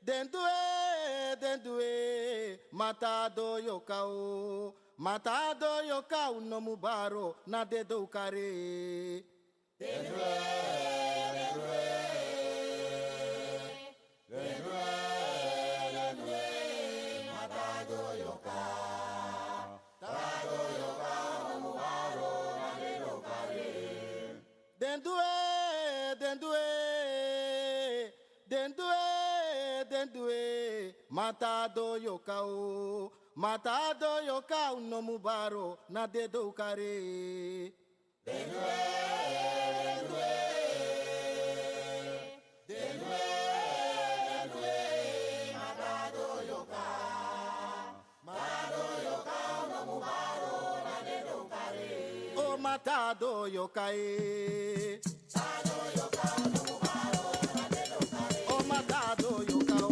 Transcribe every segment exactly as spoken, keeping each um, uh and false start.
Den du e, den du e, mata do yoka o. Mata do yoka, u no mu baro, na den do kari. Den du e, den du e, den du e, den du e, mata do yoka. Mata do yoka, u no mu baro, na den do kari. Den du e, den du e, den du e, den du e, mata do yoka o. Mata do yoka, u no mu baro, na den do kari. Den du e, den du e, den du e, den du e, mata do yoka. Mata do yoka, u no mu baro, na den do kari. O mata do yoka e. O mata do yoka o.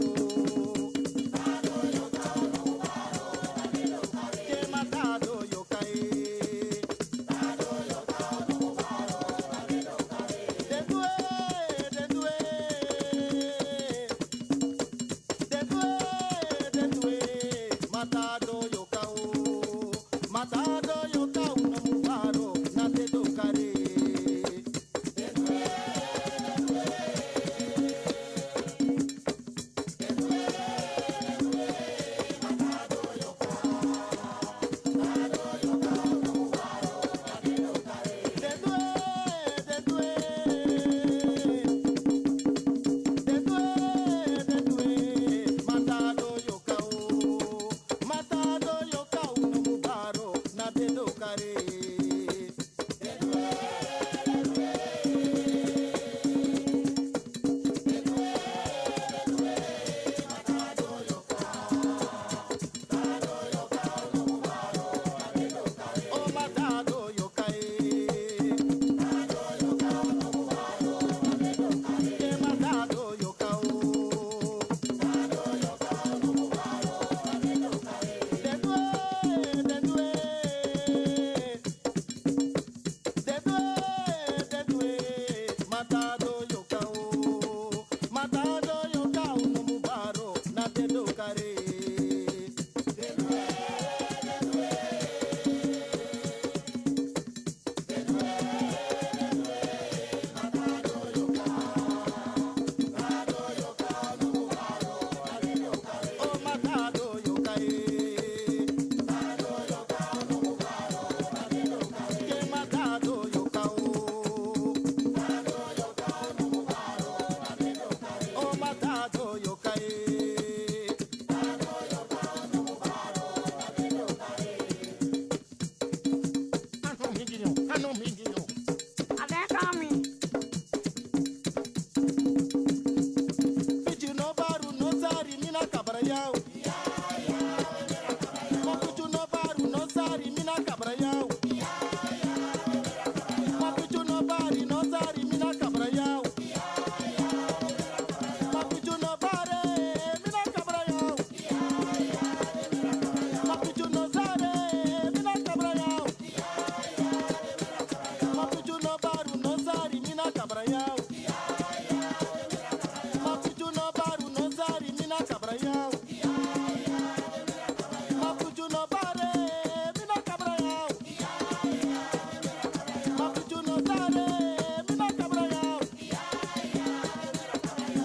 Ke mata do yoka e. Den du e, den du e. Den du e, den du e, mata do yoka o. Mata do yoka, u no mu baro, na den do kari. Mata do yoka o, mata do yoka, u no mu baro, na den do kari. O mata do yoka e. Ke mata do yoka o. O mata do yoka e. Anu mingi yo, anu mingi yo. Abe kami. Pichin no baru no sari, mi na kabra yaw. Ma pichin no baru no sari, mi na kabra yaw. Ma pichin no baru no sari, mi na kabra yaw. Ma pichin no bare, mi na kabra yaw. Ma pichin no sare, mi na kabra yaw. Ma pichin no baru no sari, mi na kabra yaw. Ma pichin no baru no sari, mi na kabra yaw. Ma pichin no bare, mi na kabra yaw. Ma pichin no sare, mi na kabra yaw.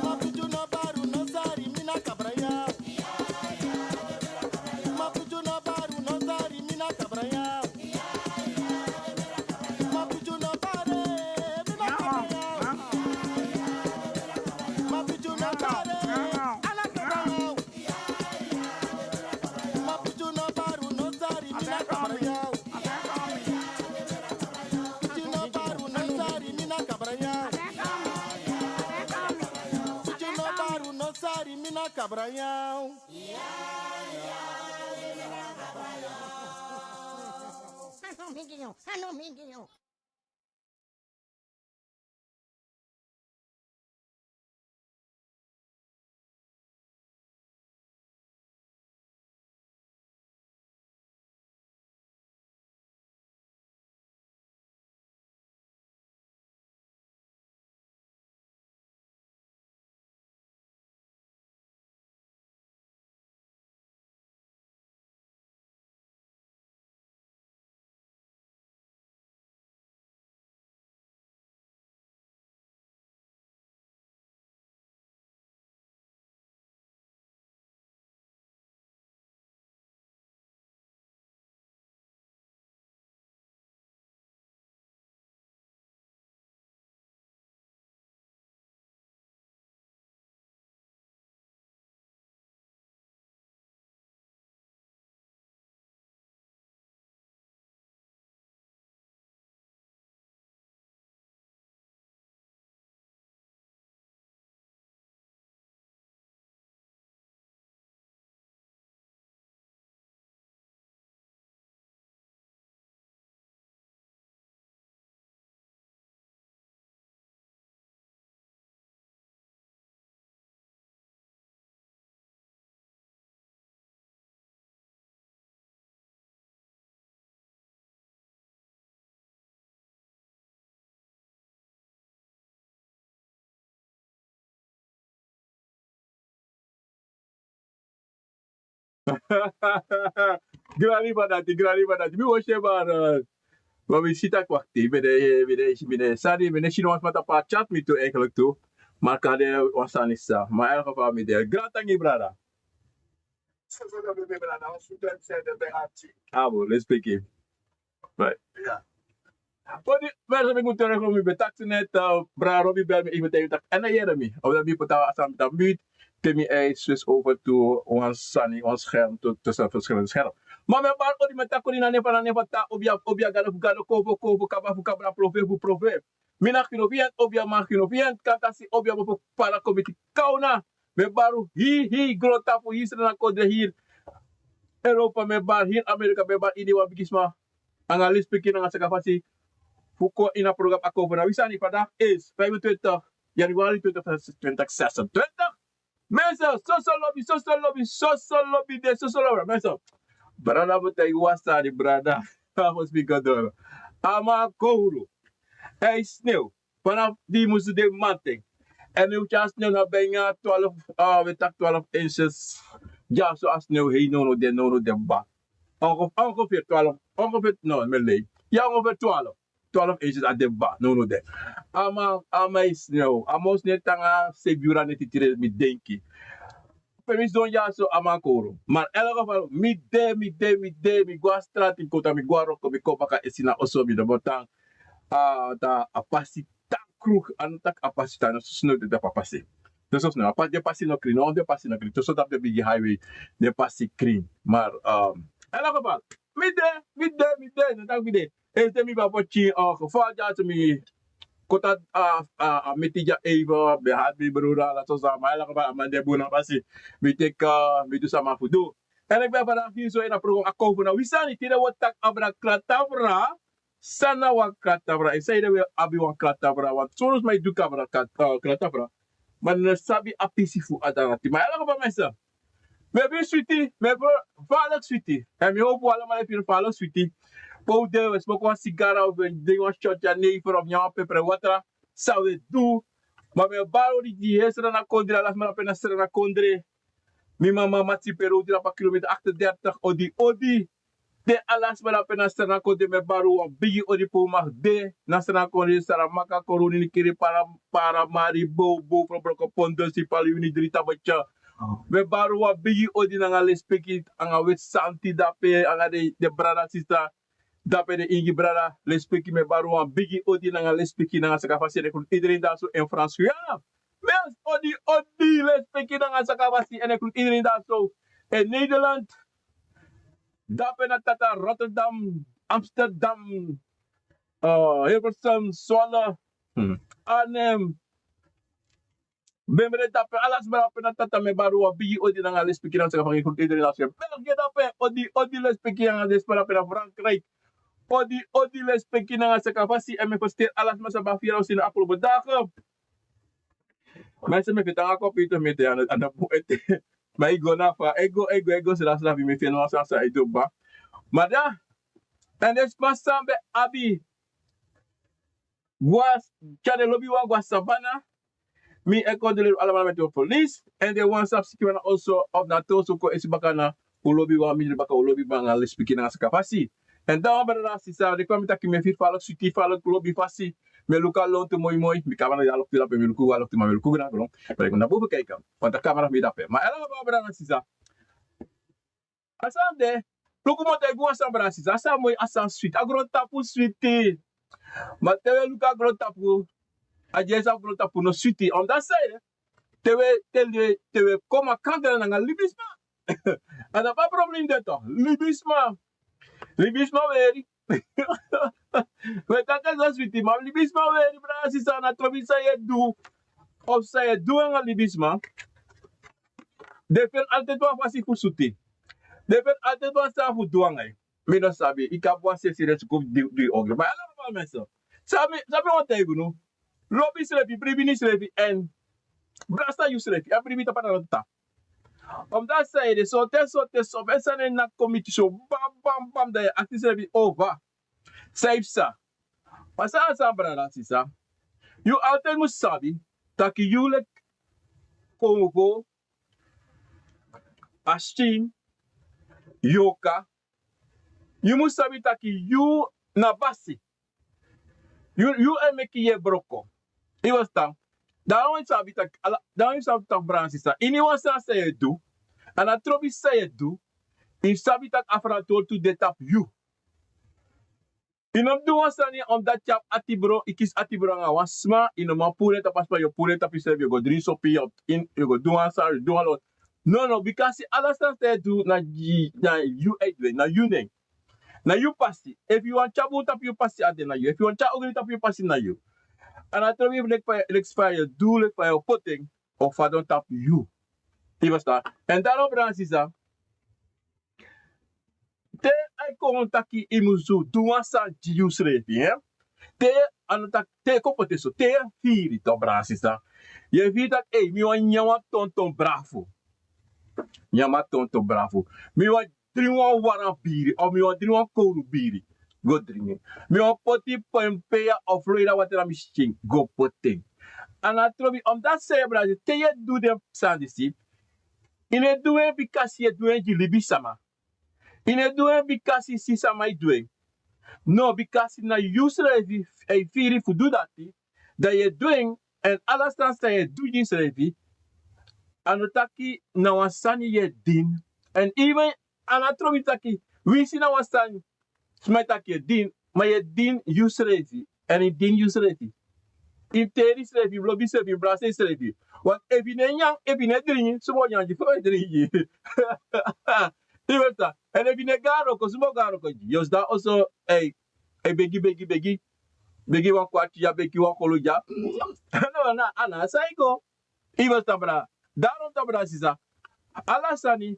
Ma pichin no baru no sari, mi na kabra yaw. Ma pichin no baru no sari, mi na kabra yaw. Ma pichin no bare, mi na kabra yaw. Ma pichin no sare, a na kabra yaw. Ma pichin no baru no sari, mi na kabra yaw. Pichin no baru no sari, mi na kabra yaw. Pichin no baru no sari, mi na kabra yaw. Anu mingi yo, anu mingi yo. Grani fa dati, grani fa dati. Mi o si en, ma, eh, ma mi si taki wakti. Mi de, mi de, mi de sani, mi de si no wan sma tapu a chat mi tu eigenlijk tu. Ma kan de wan sani sa. Ma in elk geval mi de. Grani tangi, brada. Abo, let's begin. Right. Odi, mensen, ik moet terug, mi ben taki net, eh, brada Robbie bel mi even tegen tak. En hij heerde mi. Omdat mi put a sani tapu mute. Te mi ei switch over to wan sani, wan scherm, to, tussen verschillende scherm. Ma mi bari odi, mi taki odi na nefa, na nefa ta, obia, obia, gado fu gado, kofu, kofu, kaba fu kabra, profe fu profe. Mi na kino fi en, obia, ma kino fi en, kan kasi obia, ma fu para komiti kauna. Mi bari u hii, hii grontapu, hii Sranan kondre, hii Europa, mi bari hii Amerika, mi bari ini wan bigisma. Anga lespeki nanga sakafasi. Fu kon ini a program Akomfo na wi sani. Vandaag is vijfentwintig januari twintig zesentwintig. Mensen, soso lobi, soso lobi, soso lobi de, soso lobi. Mensen, brada, mi taigi wan sani, brada. Fu speak door. A man kowru. Hij sneeuw. Vanaf die moesten de manting. En nu moet je als sneeuw naar bijna twaalf, uh, we tak twaalf inches. Ja, zoals sneeuw heen, no, no, de, no, no, de ba. Ongeveer, ongeveer twaalf, ongeveer, no, mijn leeg. Ja, ongeveer twaalf. Twaalf inches a de ba, no, no, de. Ama, ama is sneeuw. Ama is net tanga, se biura net tire, mi denki. Pe mi sidon ya so a man kowru. Ma in elk geval, mi de, mi de, mi de, mi go a strati, mi kota, mi go a wroko, mi kon baka esi na oso, mi no bo tan. A, ta, a pasi tan kruk, a no tak' a pasi tan, na so sneeuw de tapu a pasi. Na so sneeuw, a pasi, den pasi no krin, no, den pasi no krin. Te so tapu den bigi highway, den pasi krin. Ma, um, in elk geval, mi de, mi de, mi de, no tak' mi de. Esi te mi ben abi wan pikin, uh, geval dya so mi koti a, a, a meti dya even, ben hati mi brada, ala so sani, ma in elk geval a man de bun na pasi. Mi teki, uh, mi du san a man fu du. En ik ben vandaag hier zo in a program Akomfo na wi sani, tide wi o taki abra Klatabra. San na wan Klatabra? En sanede wi abi wan Klatabra? Want soms mi e du kabra Kla-, uh, Klatabra. Ma den no sabi a pisi fu a dati. Ma in elk geval mensen, mi e firi switi, mi e firi falek switi. En mi hoop wi alamala e firi falek switi. Pe wi de, wi e smoko wan sigara, of wi e dringi wan shot jenever, of nyan wan pepre watra. San wi e du. Ma mi e bari odi gi heri Sranan kondre, ala sma na pe na Sranan kondre. Mi mama Matsi Peru, di na pa kilometer achtendertig, odi, odi. Den ala sma na pe na Sranan kondre, mi e bari wan bigi odi pe un mag de. Na Sranan kondre, Saramaka, Koroni, Nikiri, Para, Para, Mari, Bow, Bow, Frobroko, Pondo, Sipali, Uni, Dri, Tabetya. Mi e bari wan bigi odi nanga lespeki, anga weti santi dape, anga den, den brada, sisa. Dape den ingi brada, lespeki, mi e bari wan bigi odi nanga lespeki, nanga sakafasi, en ik groet iedereen daar zo in Frans-Guyana. Mes, odi, odi, lespeki, nanga sakafasi, en ik groet iedereen daar zo in Nederland. Dape na tata Rotterdam, Amsterdam, uh, Hilversum, Zwolle, hmm, Arnhem, Bemre dape, ala sma dape na tata, mi e bari wan bigi odi nanga lespeki nanga sakafasi, en ik groet iedereen daar zo in België dape, odi, odi, lespeki nanga den sma dape na Frankrijk. Odi, odi, lespeki nanga sakafasi, en mi e feliciteer ala sma san ben firi a wi sani na afgelopen dagen. Ma mi e si mi e feti nanga computer mi ete, a no, a no bun ete. Ma e go na fa, e go, e go, e go, srafi, srafi, mi e feni wan sani san e du, ba. Ma dan, en den sma san ben abi, go a, tyari den lobiwan go a Savannah. Mi e condoleer alamala met un verlies. En den wan san ben siki wan na oso of na te oso kon esi baka na un lobiwan, mindri baka un lobiwan nanga lespeki nanga sakafasi. En dan wan brada, sisa, den kon mi taki mi e firi falek switi, falek lobi fasi. Mi e luku a lontu moi moi. Mi kamera ya loktu dape, mi luku wan loktu, ma mi luku na gron. Ma mi e kon na boven kijken. Want a kamera fu mi dape. Ma ala wan brada, sisa. A sani de, luku mi o taigi wan sani, brada, sisa, a sani moi, a sani switi, a grontapu switi. Ma te wi e luku a grontapu, a dyesi a grontapu no switi. Omdat sanede, te wi e, te wi e, te wi e kon makandra nanga libisma. A na a problem de toch, libisma. Libisma weri. We taki a sani switi, ma libisma weri, brada, sisa, na trobi san yu e du. Of san yu e du nanga libisma. Den feni altijd wan fasi fu sutu. Den feni altijd wan sani fu du nanga yu. Mi no sabi, yu kan abi wan sesi den suku di, di ogri. Ma ala normal mensen. San mi, san mi wani taigi unu. Lobi srefi, bribi yu srefi, en brasa yu srefi, a bribi tapu a dati. Omdat sanede, so te, so te, so, fu en sani e naki kon miti so, bam, bam, bam, dan yu e aksi srefi, oh, wa. San yu psa. Ma san a sani, brada, sisa. Yu altijd mus sabi, taki yu leki Kongo, Asin, yu o kan, yu mus sabi taki yu na basi. Yu yu e meki yu e broko. Yu e ferstan? Dan yu sabi taki ala dan yu sabi taki brada sisa, iniwan sani san yu e du, a na trobi san yu e du. Yu sabi taki a frantwortu de tapu yu. Yu no mus du wan sani omdati yu abi atibron, yu kisi atibron nanga wan sma, yu no man puru en tapu a sma, yu o puru en tapu yusrefi, yu o go dringi sopi, yu o du wan sani, yu o du wan lon. Nono, bikasi ala sani san yu e du na yu e du en, na yu nen, na yu pasi. Efu yu wani tyari bun tapu yu pasi, a de na yu. Efu yu wani tyari ogri tapu yu pasi, na yu. A na trobi leki fa yu e du, leki fa yu o poti en, o fadon tapu yu. Yu e ferstan? Èn dan no, brada sisa, te a e kon taki yu mus du wan sani gi yusrefi, te a no taki te yu kon poti en so, te yu e firi, brada sisa, yu e firi taki ei, mi wani nyan wan tonton brafu. Nyan wan tonton brafu. Mi wani dringi wan waran biri, of mi wani dringi wan kowru biri. Go dringi en. Mi wani poti pempeya of loida watra na mi skin. Go poti en. A na trobi, omdati san yu e brada, te yu e du den sani disi, yu no e du en bikasi yu e du en gi libisama. Yu no e du en bikasi yu si sama e du en. No, bikasi na yusrefi e firi fu du dati, dan yu e du en. Èn ala sani san yu e du gi yusrefi, a no taki na wan sani yu e dini. Èn even a no trobi taki, winsi na wan sani sma e taki yu e dini, ma yu e dini yusrefi. Èn yu dini yusrefi. Yu teri yusrefi, yu lobi yusrefi, yu brasa yusrefi. Want efu yu no e nyan, efu yu no e dringi, suma o nyan gi yu, suma o dringi gi yu? Yu e ferstan? Èn efu yu no e go na wroko, suma o go na wroko gi yu? Yu o sidon oso e begi, begi, begi, begi wan kwarti dya, begi wan kolu dya. No, a na a sani e go. Yu e ferstan, brada? Daarom, brada sisa, ala sani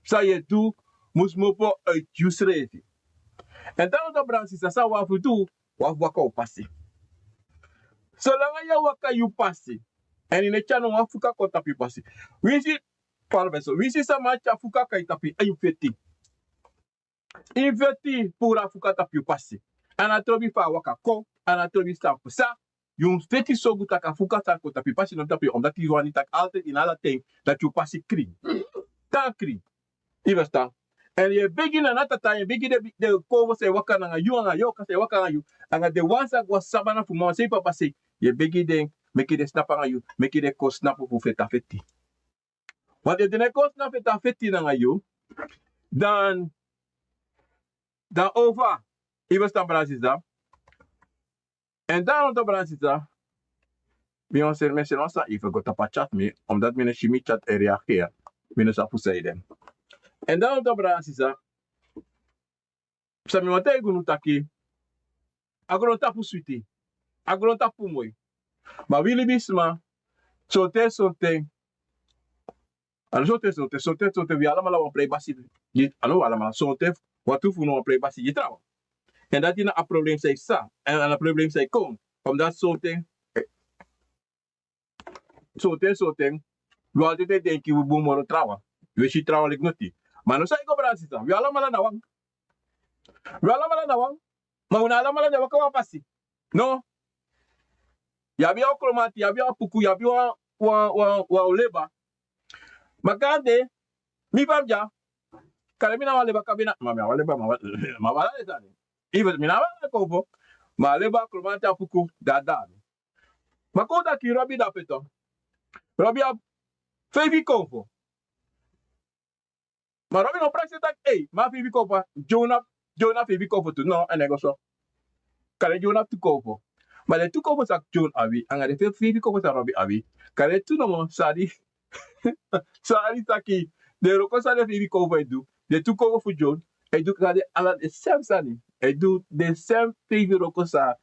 san yu e du mus kmopo uiti yusrefi. Èn daarom, brada sisa, san wi abi fu du, wi abi fu waka wi pasi. Solanga yu e waka yu pasi, èn yu no e tyari no wan fuka kon tapu yu pasi. Winsi, pardon, winsi sama tyari fuka kon tapu yu, a yu feti. Yu feti puru a fuka tapu yu pasi. A no trobi fa a waka kon, a no trobi san pasa. Yu mus feti sorgu taki a fuka san kon tapu yu pasi no tapu yu, omdati yu wani taki altijd, ini ala ten, dati yu pasi krin. Tan krin. Yu e ferstan? Èn yu e begi na a tata, yu e begi den, den konfo san e waka nanga yu, anga yu, kan san e waka nanga yu, anga den wan san go na sabana fu mama sei, papa sei, yu e begi den meki den snapu nanga yu, meki den kon snapu fu feti a feti. Want efu den no e kon snapu feti a feti nanga yu, dan, dan over. Yu e ferstan, brada sisa? Èn daarom, brada sisa, mi wani seni, mi e seni wan sani, efu go tapu a chat, mi, omdati mi no e si mi chat e reageer, mi no sabi fu san ede. Èn daarom, brada sisa, san mi wani taigi unu taki, a grontapu switi, a grontapu moi. Ma wi libisma, sonten, sonten, a no sonten, sonten, sonten, sonten wi alamala wan prei basi gi, a no wi alamala, sonten wantu fu unu wan prei basi gi trawan. Èn dati na a problem san yu sa, èn a na problem san yu kon, omdati sonten, sonten, sonten, wi altèit e denki wi bun moro trawan. Wi e si trawan leki noti. Ma no san yu go, brada sisa, wi alamala na wan. Wi alamala na wan. Ma wi na alamala no e waka wan pasi. No. Yu abi wan kromanti, yu abi wan puku, yu abi wan, wan, wan, wan leba. Ma kande, mi fa mi dya, kande mi na wan leba kabina, ma mi na wan leba, ma wan, ma wan ala den sani. Even mi na wan konfo, ma a leba, a kromanti, a puku, dati de na mi. Ma kon taki Robi de ape tu. Robi abi feifi konfo. Ma Robi no prakseri taki, ei, mi abi feifi konfo, John abi, John abi feifi konfo tu. No, a no e go so. Kande John abi tu konfo. Ma den tu konfo san John abi, anga den feifi konfo san Robi abi, kande tu nomo sani. Sani taki, den wroko san den feifi konfo e du, den tu konfo fu John e du kande ala den sem sani. E du den sem feifi wroko san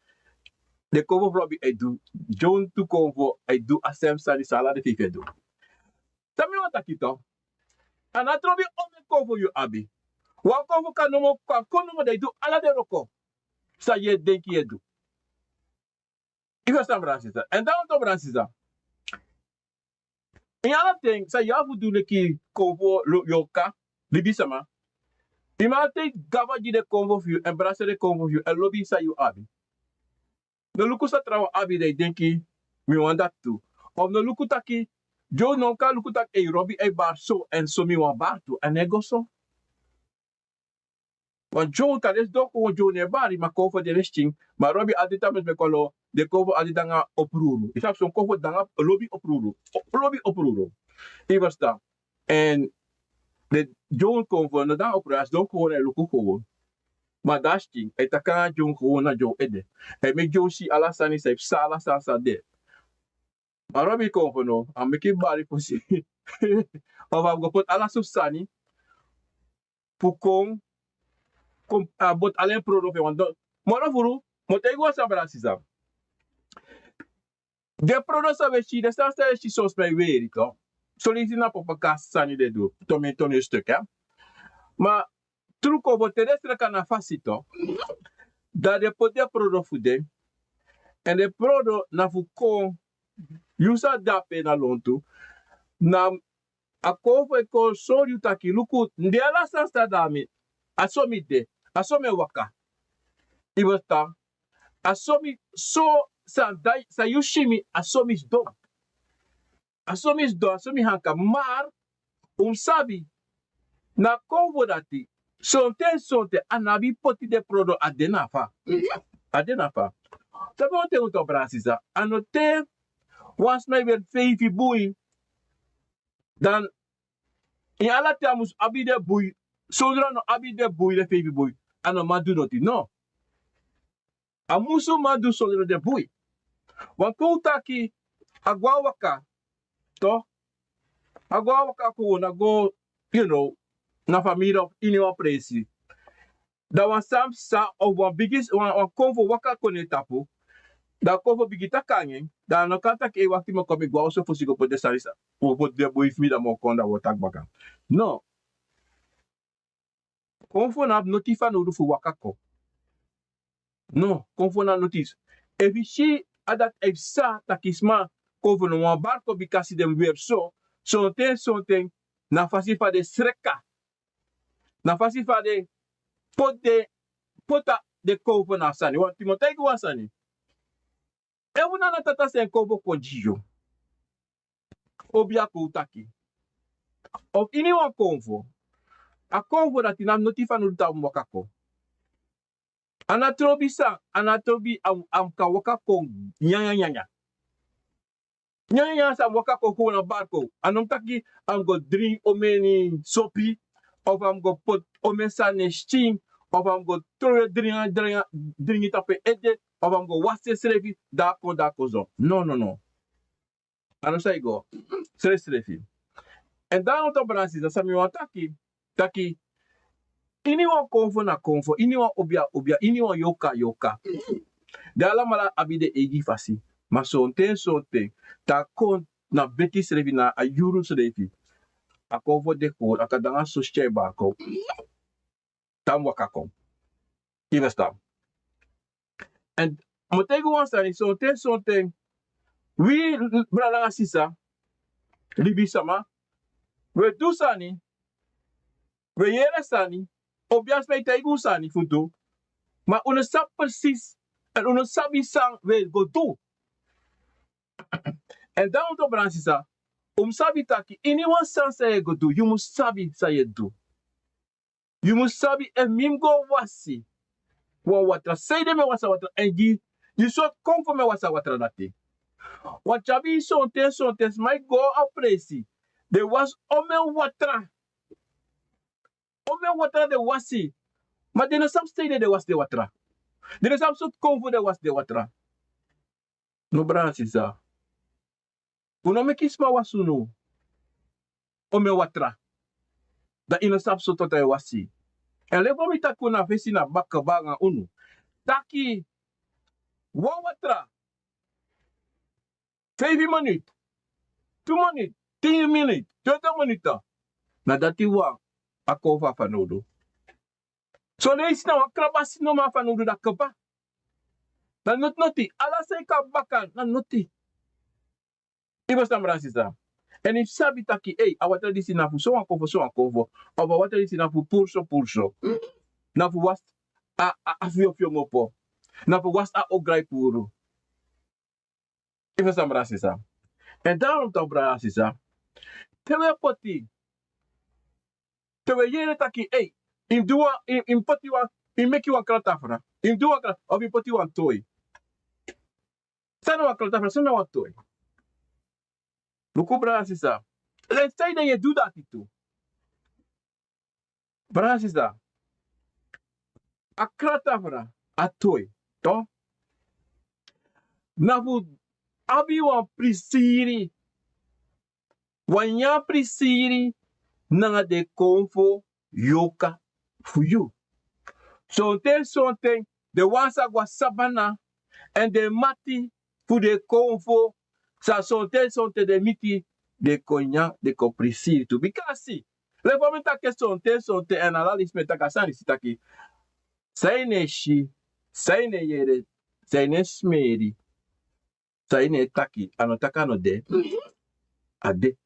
den konfo fu Robi e du, John tu konfo e du a sem sani san ala den feifi e du. San mi wani taki tu, a no trobi omeni konfo yu abi. Wan konfo kan nomo, kan kon nomo, dan e du ala den wroko san yu e denki yu e du. Yu e ferstan, brada sisa? Èn dan wan tu, brada sisa, ini ala ten san yu abi fu du leki konfo, yu o kan, libisama, yu mus altèit gaba gi den konfo fu yu, èn brasa den konfo fu yu, èn lobi san yu abi. No luku san trawan abi, dan yu denki mi wani dati tu. Of no luku taki, John no kan luku taki, ei, Robi e bari so, èn so mi wani bari tu, a no e go so. Wan dyow tan den sidon kon wan dyow no e bari ma kon fu den e skin. Ma lobi a de tan mesi mi e kon lo den kon fu a de danga opruru yu sabi son kon fu danga lobi opruru. Lobi opruru. Yu ferstan? Èn den dyow kon fu no danga opruru a sidon kon na e luku kon. Ma dan a skin a e taki nanga dyow kon na dyow ede. A e meki dyow si ala sani san e psa ala sani san de. Ma lobi kon fu no a meki bari fosi. Of a mus go poti ala sofu sani fu kon kon a boti ala en prodo fu en wan don. Moro furu. Mi o taigi wan sani brada sisa. Den prodo san wi e si den sani san wi e si son sma e weri to. Soleisi na papa kasi sani den du tomi en tomi en stuk. Ma tru kon fu te den sreka na fasi to dan den poti den prodo fu den. Èn den prodo na fu kon yu sa de ape na lontu. Na a kon fu e kon sori yu taki luku den ala sani san de na mi. A so mi de. A so mi e waka. Yu ferstan? A so mi so san dai san yu si mi a so mi sidon. A so mi sidon a so mi hanka mar un mus sabi na a kon fu dati. Sonten sonten a no abi poti den prodo a de na fa. A de na fa. Sabi wan ten un tan brada sisa a no te wan sma e weri feifi bui. Dan ini ala ten a mus abi den bui. Sondro a no abi den bui den feifi bui a no man du noti no. A musu man du sondro den bui. Wan kon un taki a go a waka to a go a waka kon na go yu no na famiri of ini wan presi. Dan wan sani psa of wan bigi wan kon fu waka kon na en tapu. Dan a kon fu bigi taki nanga en dan a no kan taki ei wakti mi o kon mi go a oso fosi go poti den sani san wi o poti den boi fu mi dan mi o kon dan wi o taki baka. No. Kon fu no abi noti fanowdu fu waka kon. No kon fu no abi noti. Efu yu si a dati a e psa taki sma kon fu no wan bari kon bika si den mus weri so. Sonten sonten na fasi fa den sreka. Na fasi fa den poti den pota den kowfo na a sani wan timotaiki wan sani. Efu na na tata sen kowfo kon gi yu obia kon un taki. Of iniwan kowfo a kowfo dati na mi noti fanowdu tan un waka kon. A na trobi san a na trobi a mus kan waka kon. Nyanyanyanyan nyanyanyanyan san a mus waka kon kon na bari kon a no mus taki a mus go dringi omeni sopi of a mus go poti omeni sani na en skin of a mus go tron en dringi dringi tapu en ede of a mus go wasi ensrefi dan a kon dan a kon so. No no no. A no san yu go srefsrefi. Èn dan a no tan brada sisa san mi wani taki taki iniwan konfo na konfo iniwan obia obia iniwan yoka yoka. Den alamala abi den eigi fasi. Ma sonten sonten te a kon na beti srefi na a yuru srefi a konfo de kon a kan de nanga sosi tyai bako. Tan waka kon. Yu ferstan? Èn mi o taigi wan sani sonten sonten wi brada nanga sisa libisama wi e du sani wi e yere sani. Obiasma e taigi un sani fu du ma un no sabi presis èn un no sabi san wi e go du. Èn dan un tobrada sisa un mus sabi taki iniwan sani san yu e go du yu mus sabi san yu e du. Yu mus sabi efu mi mus go wasi wan watra sanede mi e wasi a watra èn gi yu sortu kon fu mi e wasi a watra dati. Wan tyabi sonten sonten sma e go a presi den wasi omen watra. Omen watra den wasi ma den no sabi sanede den wasi den watra. Den no sabi sortu kon fu den wasi den watra. No brada sisa un no meki sma wasi unu. Omen watra dan yu no sabi sortu watra yu wasi. Èn leki fa mi taki unu na fesi na baka banga unu taki wan watra feifi minit tu minit tin minit twenti minit. Na dati wan a kon fu a fanowdu. Soleisi na wan krabasi no man fanowdu dati kaba. Na noti noti ala san yu kan baka na noti. Yu ferstan brada sisa? Èn yu sabi taki ei a watra disi na fu sowan konfo sowan konfo of a watra disi na fu puru so puru so na fu wasi a a a fiyofiyongopo na fu wasi a ograi puru. Yu ferstan brada sisa? Èn dan a no tan brada sisa te wi e poti te wi e yere taki ei Yu mus du wan, yu mus poti wan, yu mus meki wan kratafra. Yu mus du wan kratafra, of yu mus poti wan toi. San na wan kratafra, san na wan toi. Luku, brada, sisa. Leki san yu de, yu e du dati tu. Brada, sisa. A kratafra, a toi, to, na fu abi wan prisiri, wan nyan prisiri nanga den konfo yoka fu yu. Sonten sonten den wan sa go na sabana, èn den mati fu den konfo, sa sonten sonten den miti, den kon nyan, den kon prisiri tu. Bika si, leki fa mi taki, sonten sonten, èn ala leisi mi e taki a sani, si taki san yu no e si, san yu no e yere, san yu no e smeri, san yu no e taki, a no taki a no de. A de.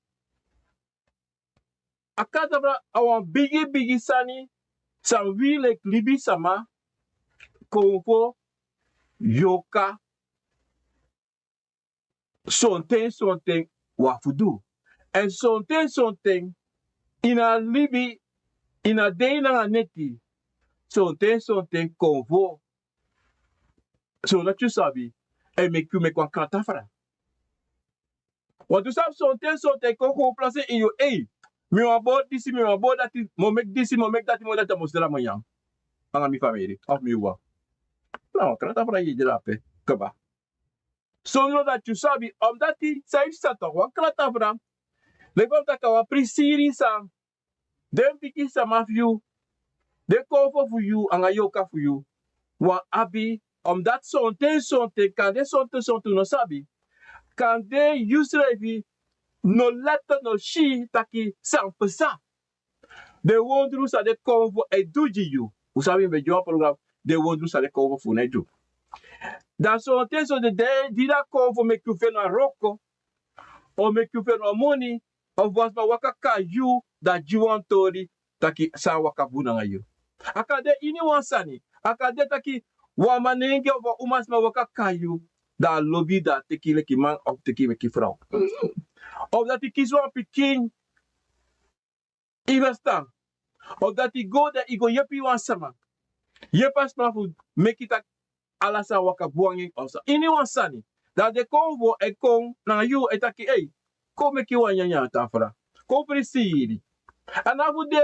A kratafra a wan bigi bigi sani san wi leki libisama, konfo yoka, sonten sonten wi abi fu du. Èn sonten sonten ini a libi, ini a dei nanga neti, sonten sonten konfo, sondati yu sabi, e meki yu meki wan kratafra. Wantu sabi, sonten sonten kon kon plase ini yu, ei, mi wani bori disi, mi wani bori dati, mi o meki disi, mi o meki dati, mi o dati, a mus dra mi nyan nanga mi famiri of mi wawan. Na wan kratafra yu e dra ape kaba. Sondro dati yu sabi, omdati san yu si, sa tok wan kratafra. Leki fa mi taki, a wan prisiri san den pikin sama fu yu, den konfo fu yu anga yoka fu yu wani abi, omdati sonten sonten, kande sonten sonten un no sabi, kande yusrefi no leti, no si taki san pasa. Den wondru san den konfo e du gi yu. Un sabi mi ben gi wan program, den wondru san den konfo fu unu e du. Dan sonten sonten den, di den konfo meki yu feni wan wroko, o meki yu feni wan moni, of wan sma waka kai yu, dan gi wan tori taki san waka bun nanga yu. A kan de ini wan sani, a kan de taki wan manengre of wan umasma waka kai yu, dan a lobi, dan a teki yu leki man of teki yu meki frow. Of dati kisi wan pikin, yu e ferstan. Of dati go, dan yu go yepi wan sama, yepi a sma fu meki taki ala sani waka bun nanga en of san, ini wan sani. Dan den konfo e kon nanga yu, e taki, ei, kon meki wan nyanyan tafra, kon prisiri. A na fu de.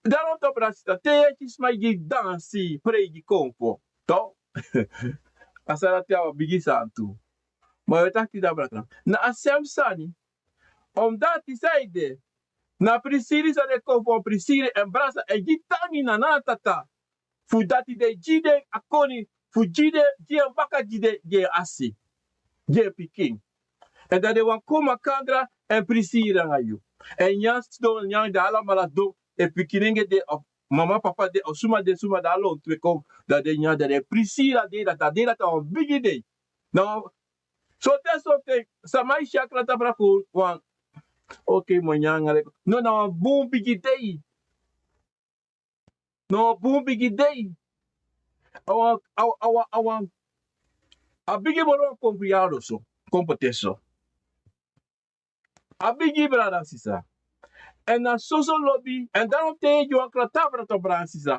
Dan no, to, brada, sisa, te yu e kisi sma e gi dansi, prei gi konfo, to, a sani dati a wan bigi sani tu. Ma yu e taki dan, brada, na a sem sani. Omdati san ede, na prisiri san den konfo prisiri, èn brada, e gi tangi na nana tata fu dati den gi den a koni, fu gi den, gi en baka, gi den, gi en asi, gi en pikin. Èn dan den wani kon makandra èn prisiri nanga yu. Èn nyan sidon, nyan, dan alamala sidon, efu pikinengre de, of mama, papa de, of suma de, suma, dan a lontu e kon, dan den nyan, dan den prisiri a dei dati, a dei dati a wan bigi dei. Na wan, sonten sonten sama e si a kratafra kon wan, okei, mi o nyan anga leki, no, na wan bun bigi dei. Na wan bun bigi dei. A wan, a wan, a wan, a wan, a bigi moro wan kon fu yari so, kon poti en so. A bigi, brada, sisa. Èn na soso lobi, èn dan no, te yu e gi wan kratafra, to, brada, sisa,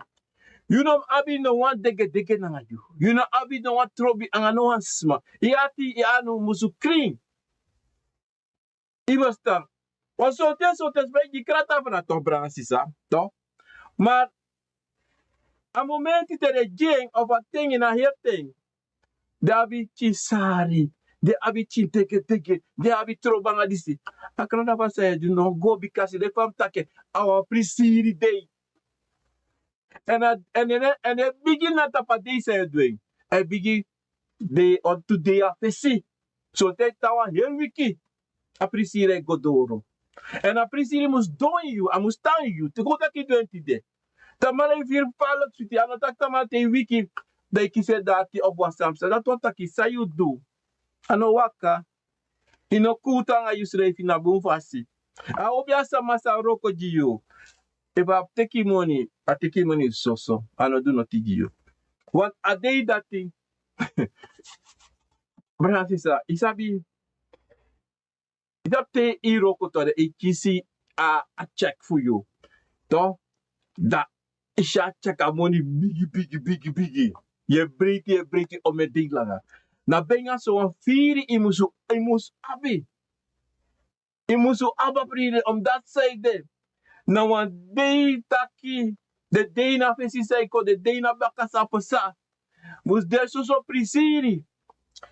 yu no abi no wan degedege nanga yu. Yu no abi no wan trobi anga no wan sma. Yu ati, yu anu musu krin. Yu e ferstan. Wan sonten sonten sma e gi kratafra, to, brada, sisa, to. Ma a momenti te den gi en, of a ten, na heri ten, den abi pikin sari, den abi pikin degedege, den abi trobi anga disi. A kratafra san yu e du, no go, bika si, leki fa mi taki, a wan prisiri dei. Èn a, èn, èn, èn a e bigin na tapu a dei san yu e du en. A e bigin dei, on tu dei a fesi. Sonten tan wan heri wiki a prisiri e go doro. Èn a prisiri mus don yu, a mus tan yu, te go taki du en tide. Tamaa yu firi falek switi, a no taki tamaa te yu wiki, dan yu kisi en dati of wan sani psa. Dati wani taki san yu du a no waka. Yu no kuutu anga yusrefi na bun fasi. A hopi a sama sa wroko gi yu, efu a teki moni, a teki moni soso, a no du noti gi yu. Want a dei dati, brada, sisa, yu sabi, yu sabi te yu wroko, to, dan yu kisi a, a check fu yu, to, dan I si a tyaki a moni bigi, bigi, bigi, bigi. Yu e breiti, yu e breiti, omeni dei langa. Na benga sowan firi i musu, i musu abi. I musu abi a prisiri, omdat san ede. Na wan dei taki, den dei na fesi san e kon, den dei na baka san pasa. Mus de soso prisiri.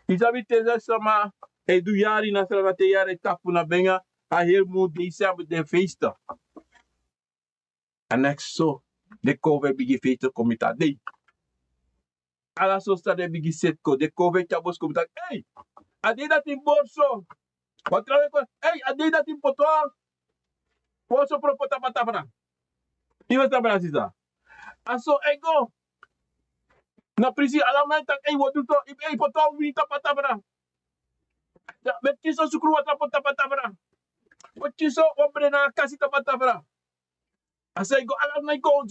I sabi te den sama e du yari na srana te yari e tapu na benga, a heri mun dei san abi den feista. A neks so, den kon fu e bigi feista kon miti a dei. Ala so san den bigi seti kon, den kon fu e tyari boskopu taki, ei, a dei dati mi bori so. Wan tra we kon, ei, a dei dati mi poti wan, wan so pro poti a patapra. I wesi na brada sisa. A so e go. Na prisi ala man e taki, ei, wan du so, ei, poti wan wini tapu a patapra. Ya, meki so sukru watra poti tapu a patapra. Poti so wan breda kasi tapu a patapra. A san e go, ala na e go,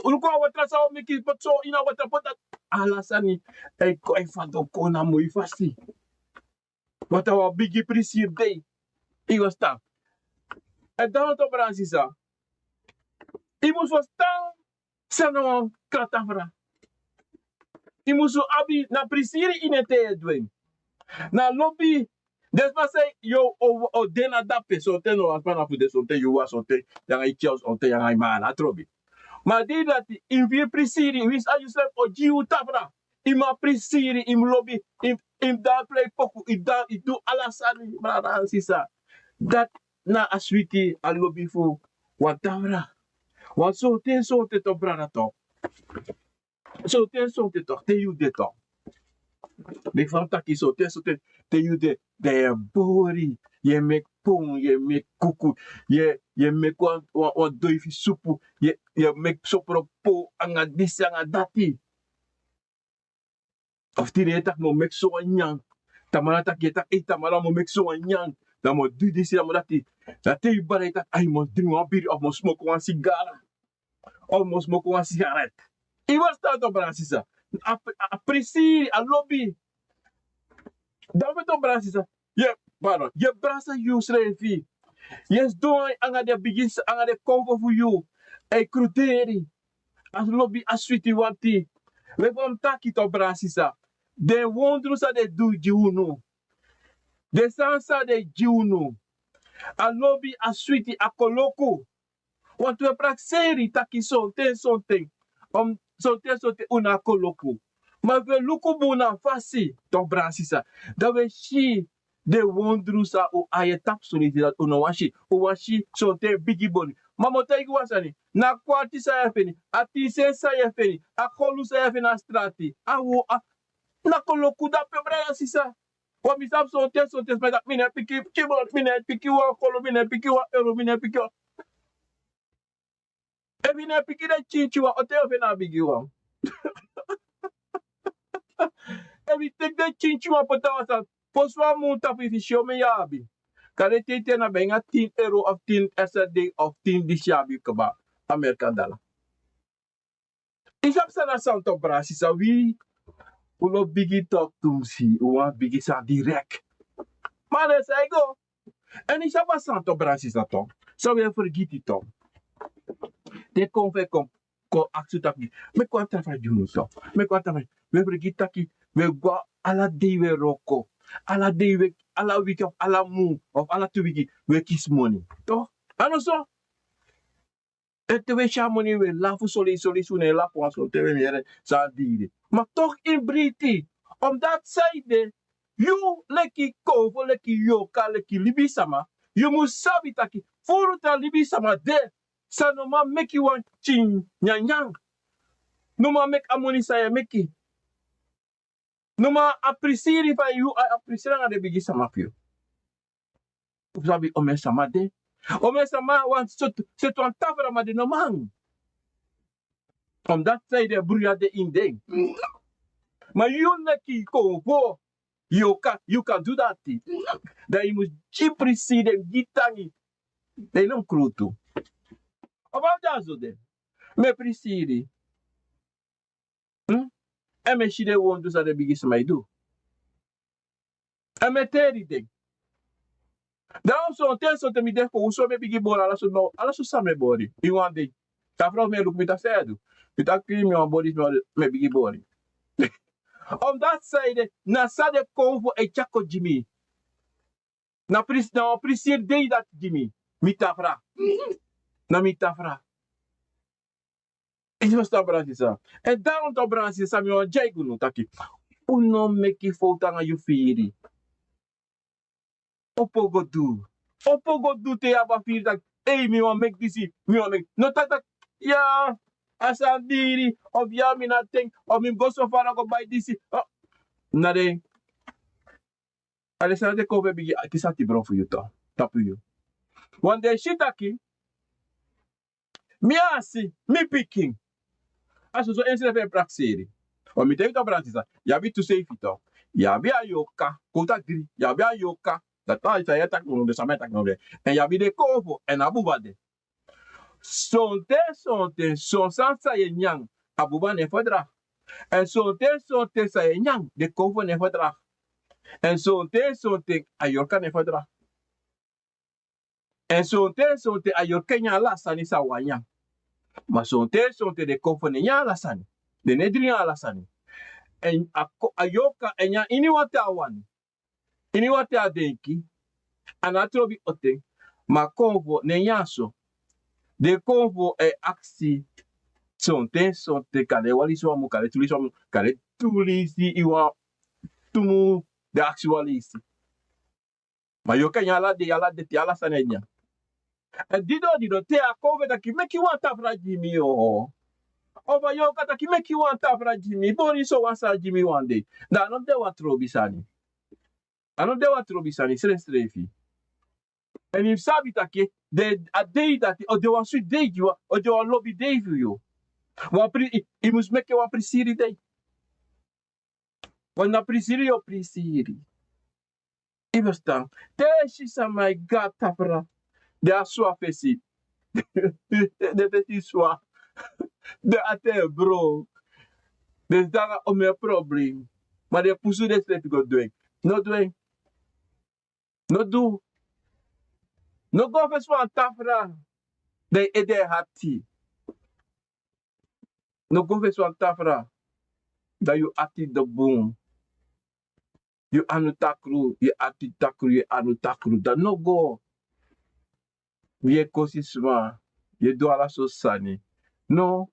luku a watra san o meki poti so ini a watra poti. Ala sani e go e fadon kon na moi fasi. Watra wan bigi prisiri dei. I go stan. Èn dan wan to brada sisa. I mus ferstan san na wan kratafra. I musu abi na prisiri ini en te yu e du en. Na lobi, den sma san yu o, o de na dape, sonten no wan sma na fu de, sonten yu wan, sonten yu anga yu tyari, sonten yu anga yu mama na trobi. Ma a dei dati, i mus firi prisiri, winsi a yusrefi o gi yu tafra. I mu abi prisiri, i mu lobi, i, i mu dansi, plei poku, i dan, i du ala sani, brada, sisa. Dati na a switi, a lobi fu wan tafra. Wan sonten, sonten tok, brada, tok. Sonten, sonten tok, te yu de tok. Meki fa mi taki sonten, sonten, te yu de, dan yu e bori, yu e meki pon, yu e meki kuku, yu e, yu e meki wan, wan, wan doi fu supu, yu e, yu e meki sopro pon, anga disi, anga dati. Of tide yu e taki mi o meki so wan nyanyan. Tamara taki, yu e taki, ei, tamara mi o meki so wan nyanyan. Dan mi o du disi, dan mi o dati. Dan te yu bari e taki, ai, mi o dringi wan biri, of mi o smoki wan sigara. Of mi o smoki wan sigaret. I mus ferstan tok, brada, sisa. A, a prisiri, a lobi. Dan mi tok, brada, sisa. Yu e, pardon, yu e brasa yusrefi. Yu e sidon anga den bigi, anga den konfo fu yu. E kruderi. A lobi a switi wanti. Leki fa mi taki tok, brada, sisa. Den wondru san den du gi unu. Den sani san den gi unu. A lobi, a switi, a koloku. Wantu wi e prakseri taki sonten, sonten. Um, sonten, sonten un na koloku. Ma wi e luku bun na fasi, tok, brada, sisa. Dan wi e si den wondru san un abi e tapu solisi dati un no wani si. Un wani si sonten bigi boni. Ma mi o taigi wan sani. Na kwarti san yu e feni. A tin sen san yu e feni. A kolu san yu e feni a strati. A wo, a, na koloku dape, brada, sisa. Wan mi sabi sonten, sonten sma e taki mi no e piki, kibon, mi no e piki wan kolo, mi no e piki wan euro, mi no e piki wan. Efu yu no e piki den kinkin wan, o ten yu o feni a bigi wan. Efu yu teki den kinkin wan poti a wan sani, fosi wan mun tapu yu fi si omeni yu abi. Kande te yu te na ben anga tin euro of tin S R D of tin disi yu abi kaba, American dollar. I sabi san na san tok, brada, sisa, wi, un no bigi tok tumsi, un wani bigi san direk. Ma na so e go. Èn i sabi san tok, brada, sisa, tok. San wi e fergiti tok. Den konfo e kon, kon aksi un taki, meki wan tra fa gi unu tok. Meki wan tra fa, wi e fergiti taki, wi e go ala dei wi e wroko. Ala dei wi e, ala wiki of ala mun, of ala tu wiki, wi e kisi moni. Tok, a no so. Èn te wi e si a moni wi e lafu, solisi, solisi, un no e lafu wan sonten wi e yere san diri. Ma tok, i mus breiti. Omdati san ede, yu leki konfo, leki yorka, leki libisama, yu mus sabi taki, furu te a libisama de, san no man meki wan pikin nyanyan. No man meki a moni san yu e meki. No man aprisiri fa yu a, aprisiri anga den bigi sama fu yu. Un sabi omeni sama de. Omeni sama wani seti, seti wan tafra, ma den no man. Omdati san ede, bruya de ini den. Ma yu leki konfo, yu kan, yu kan du dati. Dan yu mus gi prisiri den, gi tangi. Dan yu no mus krutu. Oba un de a so de. Mi e prisiri. Hmm? Èn mi e si den wondru san den bigi sama e du. Èn mi e teri den. Dan sonten, sonten mi de fu, un so mi e bigi bori, ala so no, ala so san mi e bori. Ini wan dei. Tafra fu mi e luku mi taki san yu e du. Mi taki mi wani bori disi, mi e bigin bori. Omdat san ede, na san den konfo e tyari kon gi mi. Na pris na wan prisiri dei dati gi mi. Mi tafra. Na mi tafra. Yu si, mus tan, brada sisa. Èn dan un tan, brada sisa, mi wani dyaigu unu taki, un no meki fowtu nanga yu firi. Opo go du. Opo go du te yu abi a firi taki, ei, mi wani meki disi, mi wani meki. No taki taki, ya, a sani diri, of ya, mi no abi ten, of mi mus go so fara go bai disi. Na den, a den sani de kon fu e bigin kisi ati bron fu yu tapu yu. Wan den e si taki mi asi, mi pikin. A soso ensrefi e prakseri. Wan mi taigi yu, brada sisa, yu abi tu seifi. Yu abi a yorka, kon taki gri, yu abi a yorka. Dati a yu sa yere taki no de, sama e taki no de. Èn yu abi den konfo, èn a buba de. Sonten, sonten, son sani san yu e nyan, a buba no e fadra. Èn sonten, sonten san yu e nyan, den konfo no e fadra. Èn sonten, sonten a yorka no e fadra. Èn sonten, sonten a yorka e nyan ala sani san a wani nyan. Ma sonten, sonten den konfo no e nyan ala sani. Den no e dringi ala sani. Èn a ko-, a yorka e nyan iniwan ten a wani. Iniwan ten a denki. A no abi trobi oten. Ma konfo no e nyan so. Den konfo e aksi. Sonten, sonten kande wan leisi wan mun, kande tu leisi wan mun, kande tu leisi iwan, tu mun, den aksi wan leisi. Ma yorka e nyan ala dei, ala dei te ala sani e nyan. Èn didon, didon, te a konfo e taki meki wan tafra gi mi, o. Of a yorka taki meki wan tafra gi mi, bori so wan sani gi mi wan dei. Dan a no de wan trobi sani. A no de wan trobi sani srefsrefi. Èn yu mus sabi taki den, a dei dati o de wan switi dei gi wan, o de wan lobi dei fu yu. Wan pri-, yu, yu mus meki wan prisiri dei. Wan na prisiri yu o prisiri. Yu ferstan? Te yu si sama e go na tafra, den a swa fesi. Den fesi swa. Den ati e bron. Den de nanga omeni problem. Ma den pusu densrefi go du en. No du en. No du. No go fesi wan tafra, dan yu ede e ati. No go fesi wan tafra, dan yu ati de bun. Yu anu takru, yu ati takru, yu anu takru, dan no go. Yu e kosi sma, yu e du ala sortu sani. No,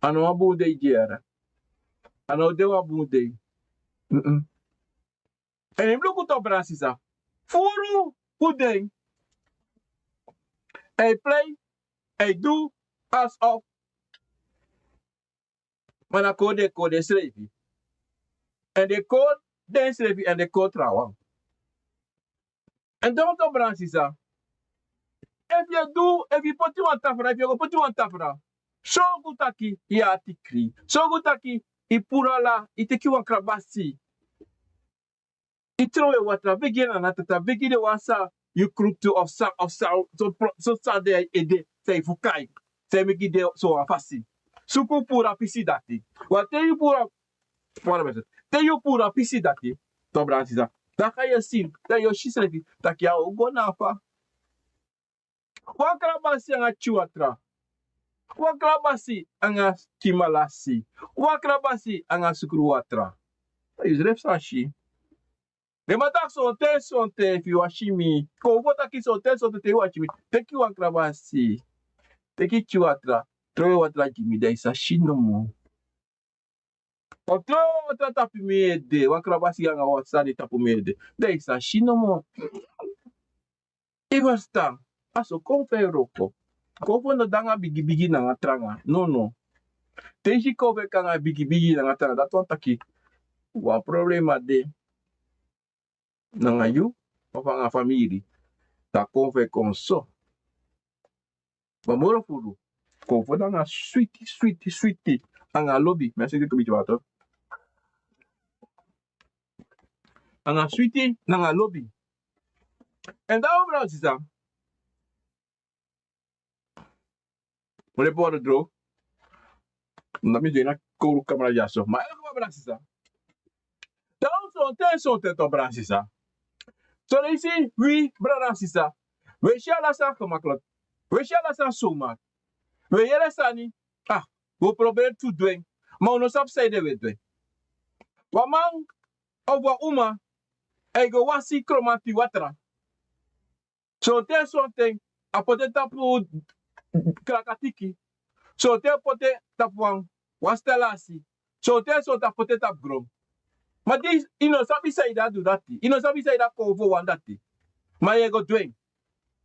a no wan bun dei gi yu. A no de wan bun dei. Mm-mm. Èn yu mus luku tu, brada sisa. Furu fu den e prei, e du alsof, ma na kori den e kori densrefi. Èn den e kori densrefi èn den e kori trawan. Èn dan tu, brada sisa, efu yu e du, efu yu poti wan tafra, efu yu go poti wan tafra, sorgu taki yu ati krin. Sorgu taki yu puru ala, yu teki wan krabasi. Yu trowe watra, begi en na natata, begi den wan san yu kruktu of san, of san, so pro-, so san de na yu ede, san yu fuka, san yu meki de so wan fasi. Suku puru a pisi dati. Wan te yu puru a, wan te yu puru a pisi dati, tu, brada sisa, dan kan yu si, dan yu o si srefi taki a o go na fa. Wan krabasi anga tyuwatra. Wan krabasi anga kimalasi. Wan krabasi anga sukru watra. Yu srefi sa si. Den man taki sonten, sonten efu yu wasi mi. Kon fu taki sonten, sonten te yu wasi mi, teki wan krabasi, teki tyuwatra, trowe watra gi mi, dan yu sa si nomo. Wan trowe watra tapu mi ede, wan krabasi anga wan sani tapu mi ede, dan yu sa si nomo. Yu ferstan? A so konfo e wroko. Konfo no de nanga bigibigi nanga tranga. Nono. Te yu si konfo e kon nanga bigibigi nanga tranga, dati wani taki wan problema de nanga yu of nanga famiri. Dan konfo e kon so. Ma moro furu, konfo nanga switi, switi, switi, anga lobi. Mi e seti tu biti wato. Anga switi nanga lobi. Èn dan, o brada sisa, mi o lepi wato dro. Na mi de na kowru kamera dyaso. Ma e leki, o brada sisa, dan sonten, sonten tu, brada sisa, son leisi wi brada sisa, wi e si ala sani gemakkelijk. Wi e si ala sani zomaar. Wi e yere sani, ah, wi o proberi fu du en, ma wi no sabi sanede wi e du en. Wan man of wan uma e go wasi kromanti watra. Sonten sonten a poti en tapu krakatiki. Sonten a poti en tapu wan wan stalasi. Sonten sonten a poti en tapu gron. Ma di yu no sabi san yu de a du dati, yu no sabi san yu de a kon fu wan dati. Ma yu e go du en.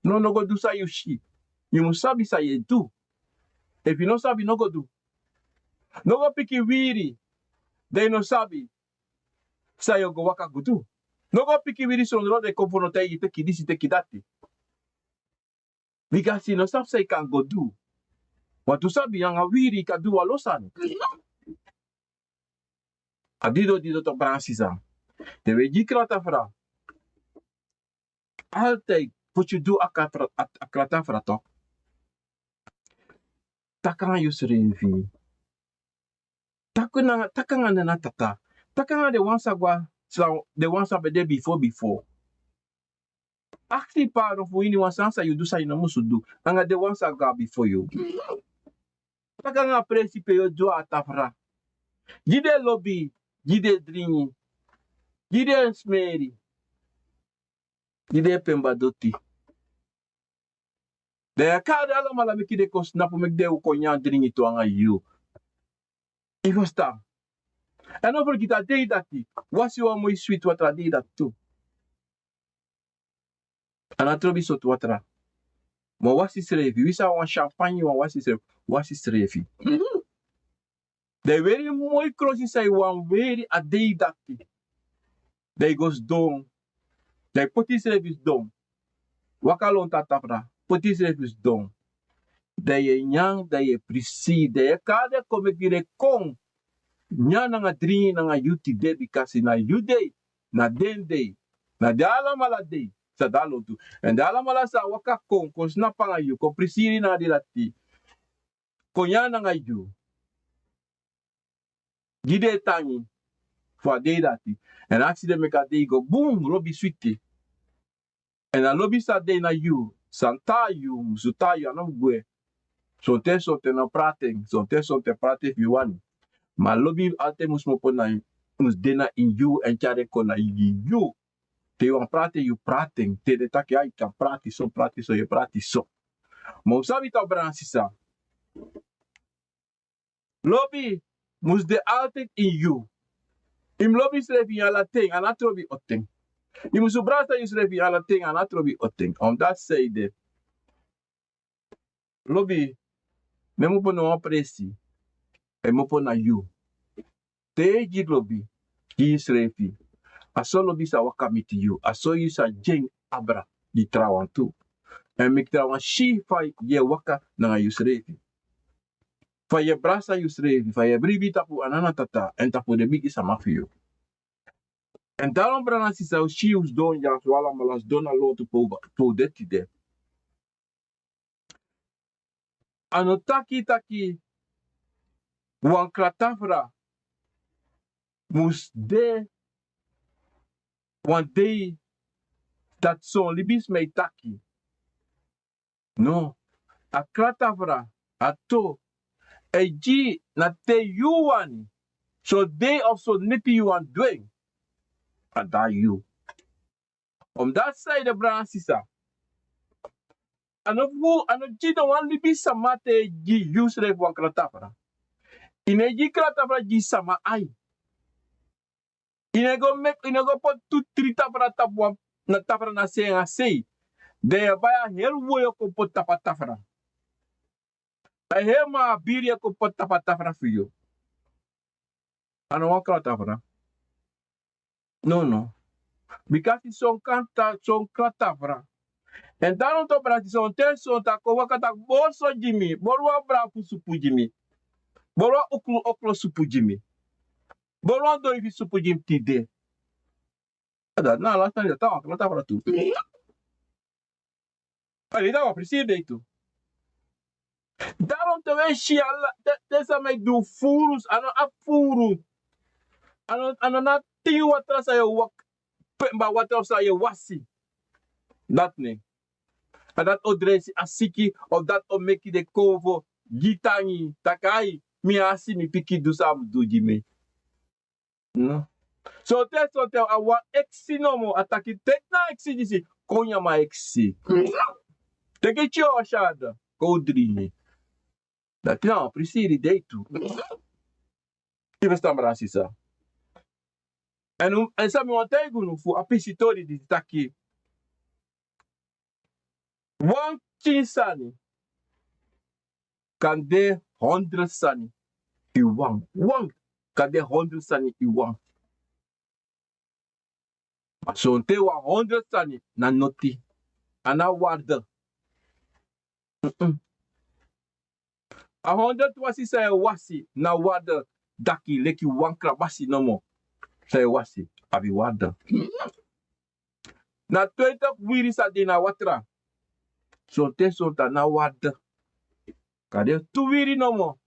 No no go du san yu si. Yu mus sabi san yu e du. Efu yu no sabi no go du. No go piki wiri dan yu no sabi san yu o go waka go du. No go piki wiri sondro den kon fu no taigi yu teki disi teki dati. Bika si no sabi san yu kan go du. Wantu sabi anga wiri yu kan du wan lo sani. A dido dido to bransisa. Te wi e gi kratafra. Altid poti yu du a kratafra to. Taki anga yu srefi. Taki anga nana tata. Taki anga den wan sa go a den wan sa ben de bifo bifo. Aksi paron fu ini wan sani san yu du san yu no musu du anga den wan sa go a bifo yu. Taki anga presi pe yu o du a tafra. Gi den lobi. Gi den dringi. Gi den smeri. Gi den pemba doti. Dan yu e kari den alamala meki den kon snapu meki den kon nyan dringi tu anga yu. Yu fustan? Èn no fergiti a dei dati wasi wan moi switi watra dei dati tu. A no a trobi sortu watra. Ma wasi srefi wisi a wan champagne wan wasi srefi. Wasi srefi. Dan yu weri moi krosi san yu wani weri a dei dati. Dan yu go sidon. Dan yu poti yusrefi sidon. Waka lontu a tafra. Poti yusrefi sidon. Dan yu e nyan dan yu e prisi dan yu e kari den kon meki den kon. Nyan nanga dringi nanga yu tide bikasi na yu dei. Na den dei. Na den alamala dei. San de a lontu. Èn den alamala san waka kon kon snapu anga yu kon prisiri nanga den dati. Kon nyan nanga yu. Gi den tangi fu a dei dati. Èn aksi den meki a dei go bun lobi switi. Èn a lobi san dei na yu san tan yu musu tan yu a no mus gwe. Sonten sonten no prati en sonten sonten prati en fu yu wani. Ma a lobi altide mus kmopo na yu. Mus de na ini yu èn tyari en kon na yu gi yu. Te yu wani prati en yu prati en te den taki ai kan prati so prati so yu e prati so. Ma un sabi tan brada sisa. Lobi mus de altidi ini yu. Yu mus lobi yusrefi ini ala ten a no a trobi oten. Yu mus brasa yusrefi ini ala ten a no a trobi oten a mus dati san yu de. Lobi no e mopo na wan presi. A e mopo na yu. Te yu e gi lobi gi yusrefi. A so lobi sa waka miti yu a so yu sa gi en abra gi trawan tu. Èn meki trawan si fa yu e waka nanga yusrefi. Fa yu e brasa yusrefi fa yu e bribi tapu a nana tata èn tapu den bigi sama fu yu. Èn daron brada sisa un si un sidon dyaso alamala sidon na lontu pe un de tide. A no taki taki wan kratafra mus de wan dei dati son libisma e taki. No, a kratafra a to e gi na te yu wani. Son dei of son neti yu wani du en. A de na yu. Omdati san yu de brada sisa. A no fu a no gi no wan libisma te e gi yu srefi wan kratafra. Yu no e gi kratafra gi sama ai. Yu no e go meki yu no e go poti tu tri tafra tapu wan na tafra na sei anga sei. Dan yu e bai a heri woyo kon poti tapu a tafra. A heri man a biri yu e kon poti tapu a tafra fu yu. A no wan kratafra. Nono. Bika si son kanta son kratafra. Èn dan lontu brasi sonten sonten a kon waka taki bori so gi mi bori wan brafu supu gi mi. Bori wan oklo oklo supu gi mi. Bori wan doifi supu gi mi tide. A dati na ala sani dati a wan kratafra tu. A lida wan prisiri dei tu. Daron te un e si ala te sama e du furu a no abi furu. A no na tin watra san yu e waka. Pemba watra san yu e wasi. Dati ne a dati o dresi a siki of dati o meki den konfo. gi tangi, taki ai, mi asi mi pikin du san a mus du gi mi. No. Sonten sonten a wan eksi nomo a taki teki na eksi disi, kon nyan mi a eksi. Teki tyo a syada, kon dringi. Dati na wan prisiri dei tu. Yu ferstan, brada, sisa? Èn san mi wani taigi unu fu a pisi tori disi taki wan pikin sani kan de hondro sani. Yu wan wan kan de hondro sani yu wan. Ma sonten wan hondro sani na noti. A na warde. A hondro wasi san yu e wasi na warde. Daki leki wan krabasi nomo san yu e wasi abi warde. Na twenti wiri san de na watra. Sonten sonten a na warde. Kan de tu wiri nomo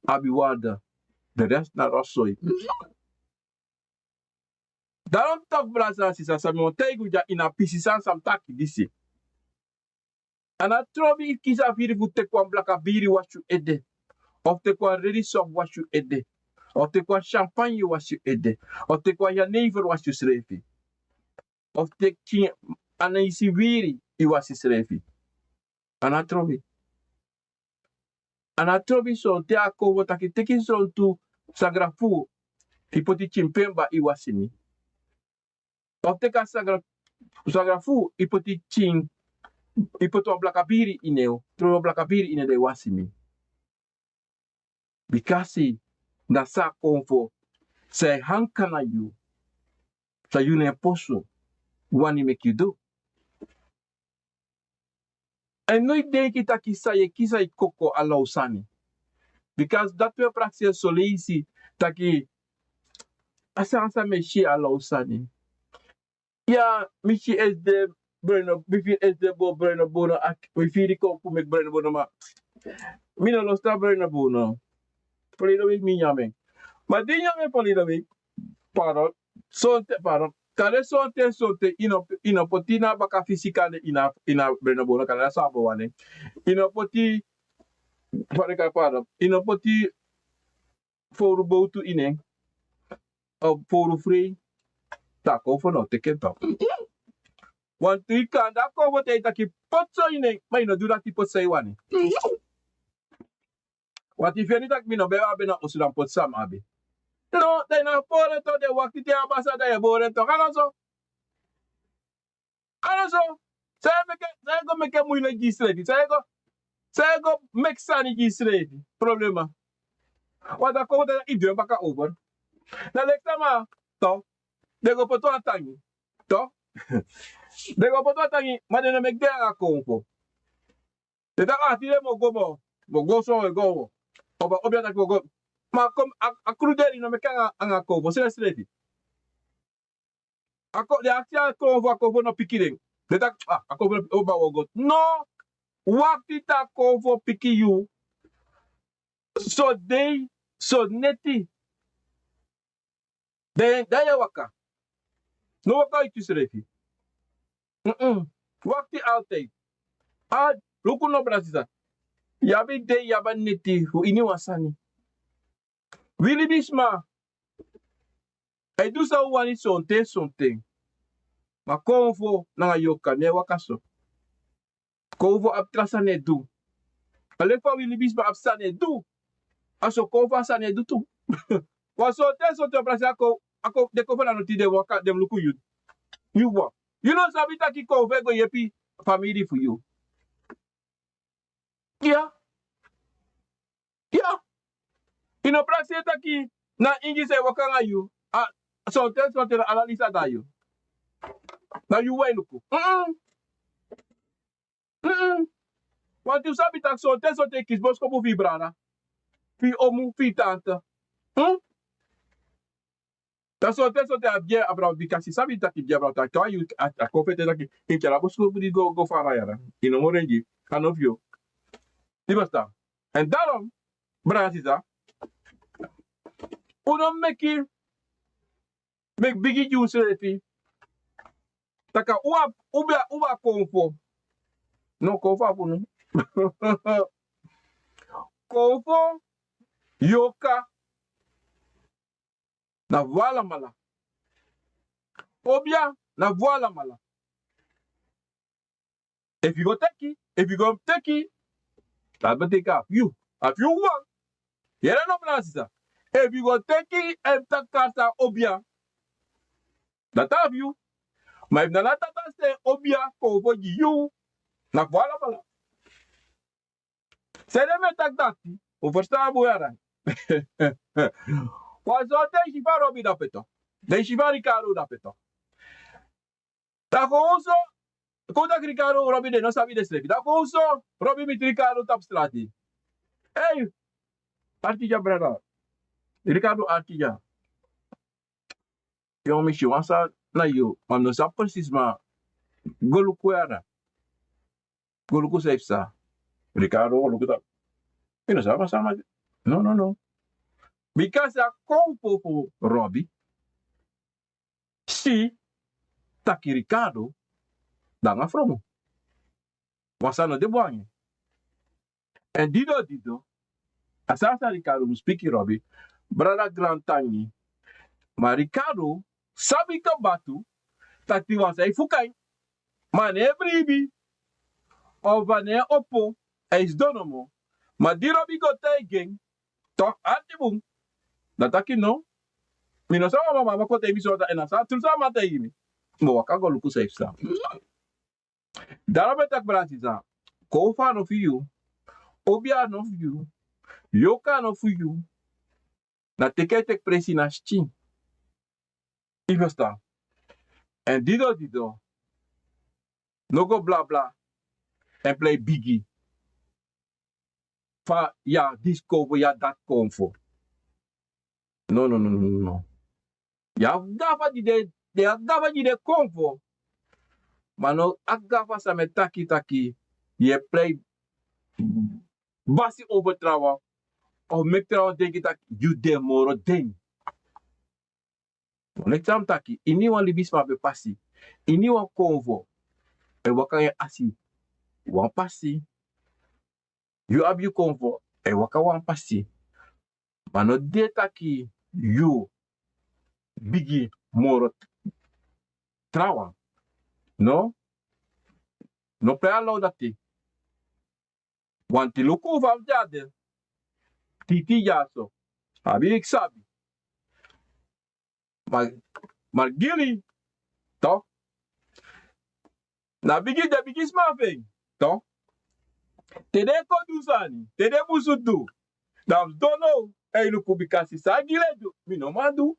abi warde. De rest na rosoi. Darom tok brasa sisa san mi o taigi un dya ini a pisi sani san mi taki disi. A na trobi yu kisi a firi fu teki wan blaka biri wasi yu ede, of teki wan redi sofu wasi yu ede, of teki wan champagne wasi yu ede, of teki wan yanever wasi yusrefi, of teki anaisi wiri yu wasi yusrefi. A na trobi. A na trobi. Sonten a kon fu taki teki sontu sagra fu yu poti kinpemba yu wasi mi. Of teki a sagra sagra fu yu poti kin yu poti wan blaka biri ini en. Trobi wan blaka biri ini en dan yu wasi mi. Bikasi na san a kon fu san e hanka na yu, san yu na en posu wani meki yu du. Èn no e denki taki san yu e kisi a e koko a law sani. Bikasi dati we prakseri soleisi taki a sani san mi e si a law sani. Ya, mi si esi de broino mi firi esi de bo broino bono aki mi firi kon fu meki broino bono ma mi no losta broino bono. Palido weki mi nyan mi en. Ma di nyan mi en palido weki. Pardon. Sonte pardon. Kande sonte sonte yu no poti na baka fisi kande yu na yu na brenobono kande na so a bo wan nen. Yu no poti fadeka pardon yu no poti fowru bowtu ini en. Fowru frei. Takowfo no teki en tan. Wantu yu kande a kowfo te yu taki poti so ini en ma yu no du dati poti san yu wani. Wantu yu feni taki mi no ben abi na osu dan poti san mi abi. No dan yu na pori en to den wakti te yu abi a sani dan yu e bori en to kande a so. Kande a so. San yu e meke san yu e go meke muileki gi yusrefi san yu e go san yu e go meki sani gi yusrefi. Problema. Wantu a kon fu taki yu du en baka over. Na leki sama to den go poti wan tangi to den go poti wan tangi ma den no meki den nanga kowfo. Den taki a tide mi o go mi o go so mi o go. Oba obi a taki mi o go. Ma a kruderi no meke anga kowfo srefsrefi. Den aksi a kowfo a kowfo no piki den. Den taki a kowfo no piki oba mi o go no. Wakti te a kowfo piki yu. Son dei son neti. Dan yu e waka. No waka witi yusrefi. Wakti altide. Luku no brasisa. Yu abi dei yu abi a neti fu ini wan sani. Wi libisma a e du san un wani sonten sonten. Ma kowfo nanga yoka no e waka so. Kowfo abi tra sani e du. A leki fa wi libisma abi sani e du. A so kowfo a sani e du tu. Wan sonten sonten o prasi a kon a kon den kowfo na noti den waka den mus luku yu. Yu wan yu no sabi taki kowfo e go yepi famiri fu yu. Iya. Iya. Yu no prakseri taki na ingi san e waka nanga yu. Sonten sonten na ala lisa dan yu. Na yu wan e luku. Wantu yu sabi taki sonten sonten yu kisi boskopu fu yu brada, fu yu omu, fu yu tante. Dan sonten sonten a bigin abra bikasi sabi taki bigin abra taki a yu a kon fete taki yu tyari a boskopu di go go fara yara. Yu no moro en gi a no fu yu. Yu bestan. Èn darom brada sisa, un no meki meki bigi gi unsrefi. Taki a un abi a kowfo. No kowfo abi unu. Konfo, yorka, na fu alamala. Obia, na fu alamala. Efu yu go teki, efu yu go teki, dati betekent a fu yu, a fu yu wan. Yere no, brada sisa. Efu yu go teki en taki karta obia, dati a fu yu. Ma efu na na tata seni obia konfo gi yu, na fu alamala. Seni mi e taki dati, un ferstan bun yara. Wan sortu den e si fa Robi dape to. Den e si fa Ricardo dape to. Da kon un so, kon un taki Ricardo, Robi den no sabi densrefi. Da kon un so, Robi miti Ricardo tapu strati. Ei, arki dya brada. Ricardo, arki dya. Yu o misi wan sani na yu, ma mi no sabi presisi, ma go luku yara. Go luku san yu psa. Ricardo go luku tapu. Yu no sabi a sani. No, no, no. Bika a konfo fu Robi si taki Ricardo de nanga fromu. Wan sani no de bun nanga en. Èn dido dido, a sani san Ricardo mus piki Robi, brada, grantangi. Ma Ricardo sabi kaba tu taki wan sani e fuka en. Ma a no e bribi, of a no e opo, a e sidon nomo. Ma di Robi go taigi en, tok' arki bun. Da a taki no, mi no sabi, mama, mama kon taigi mi so, èn a san tru san a man taigi mi. Mi o waka go luku san yu psa. Daarom mi e taki, brada sisa, konfo a no fu yu, obia a no fu yu, yorka a no fu yu. Na teki a e teki presi na skin. Yu ferstan? Èn dido dido, no go blabla èn plei bigi. Fa yu abi disi konfo, yu abi dati konfo. No, no, no, no, no. Yu abi gafa di de, yu abi gafa di de konfo. Ma no a gafa san mi e taki taki yu e plei basi over trawan, of meki trawan denki taki yu de moro den. Leki san mi taki, iniwan libisma abi en pasi. Iniwan konfo e waka nanga en asi. Wan pasi. Yu abi yu konfo, e waka wan pasi. Ma no de taki yu bigi moro trawan. No. No plei a law dati. Wanti luku fa fu de a de. Titi dyaso. Abi yu sabi. Ma, ma gili, to. Na bigi, den bigi sma fu en, to. Te den kon du sani, te den musu du. Dan fu sidon now, e luku bika san gili e du, mi no man du.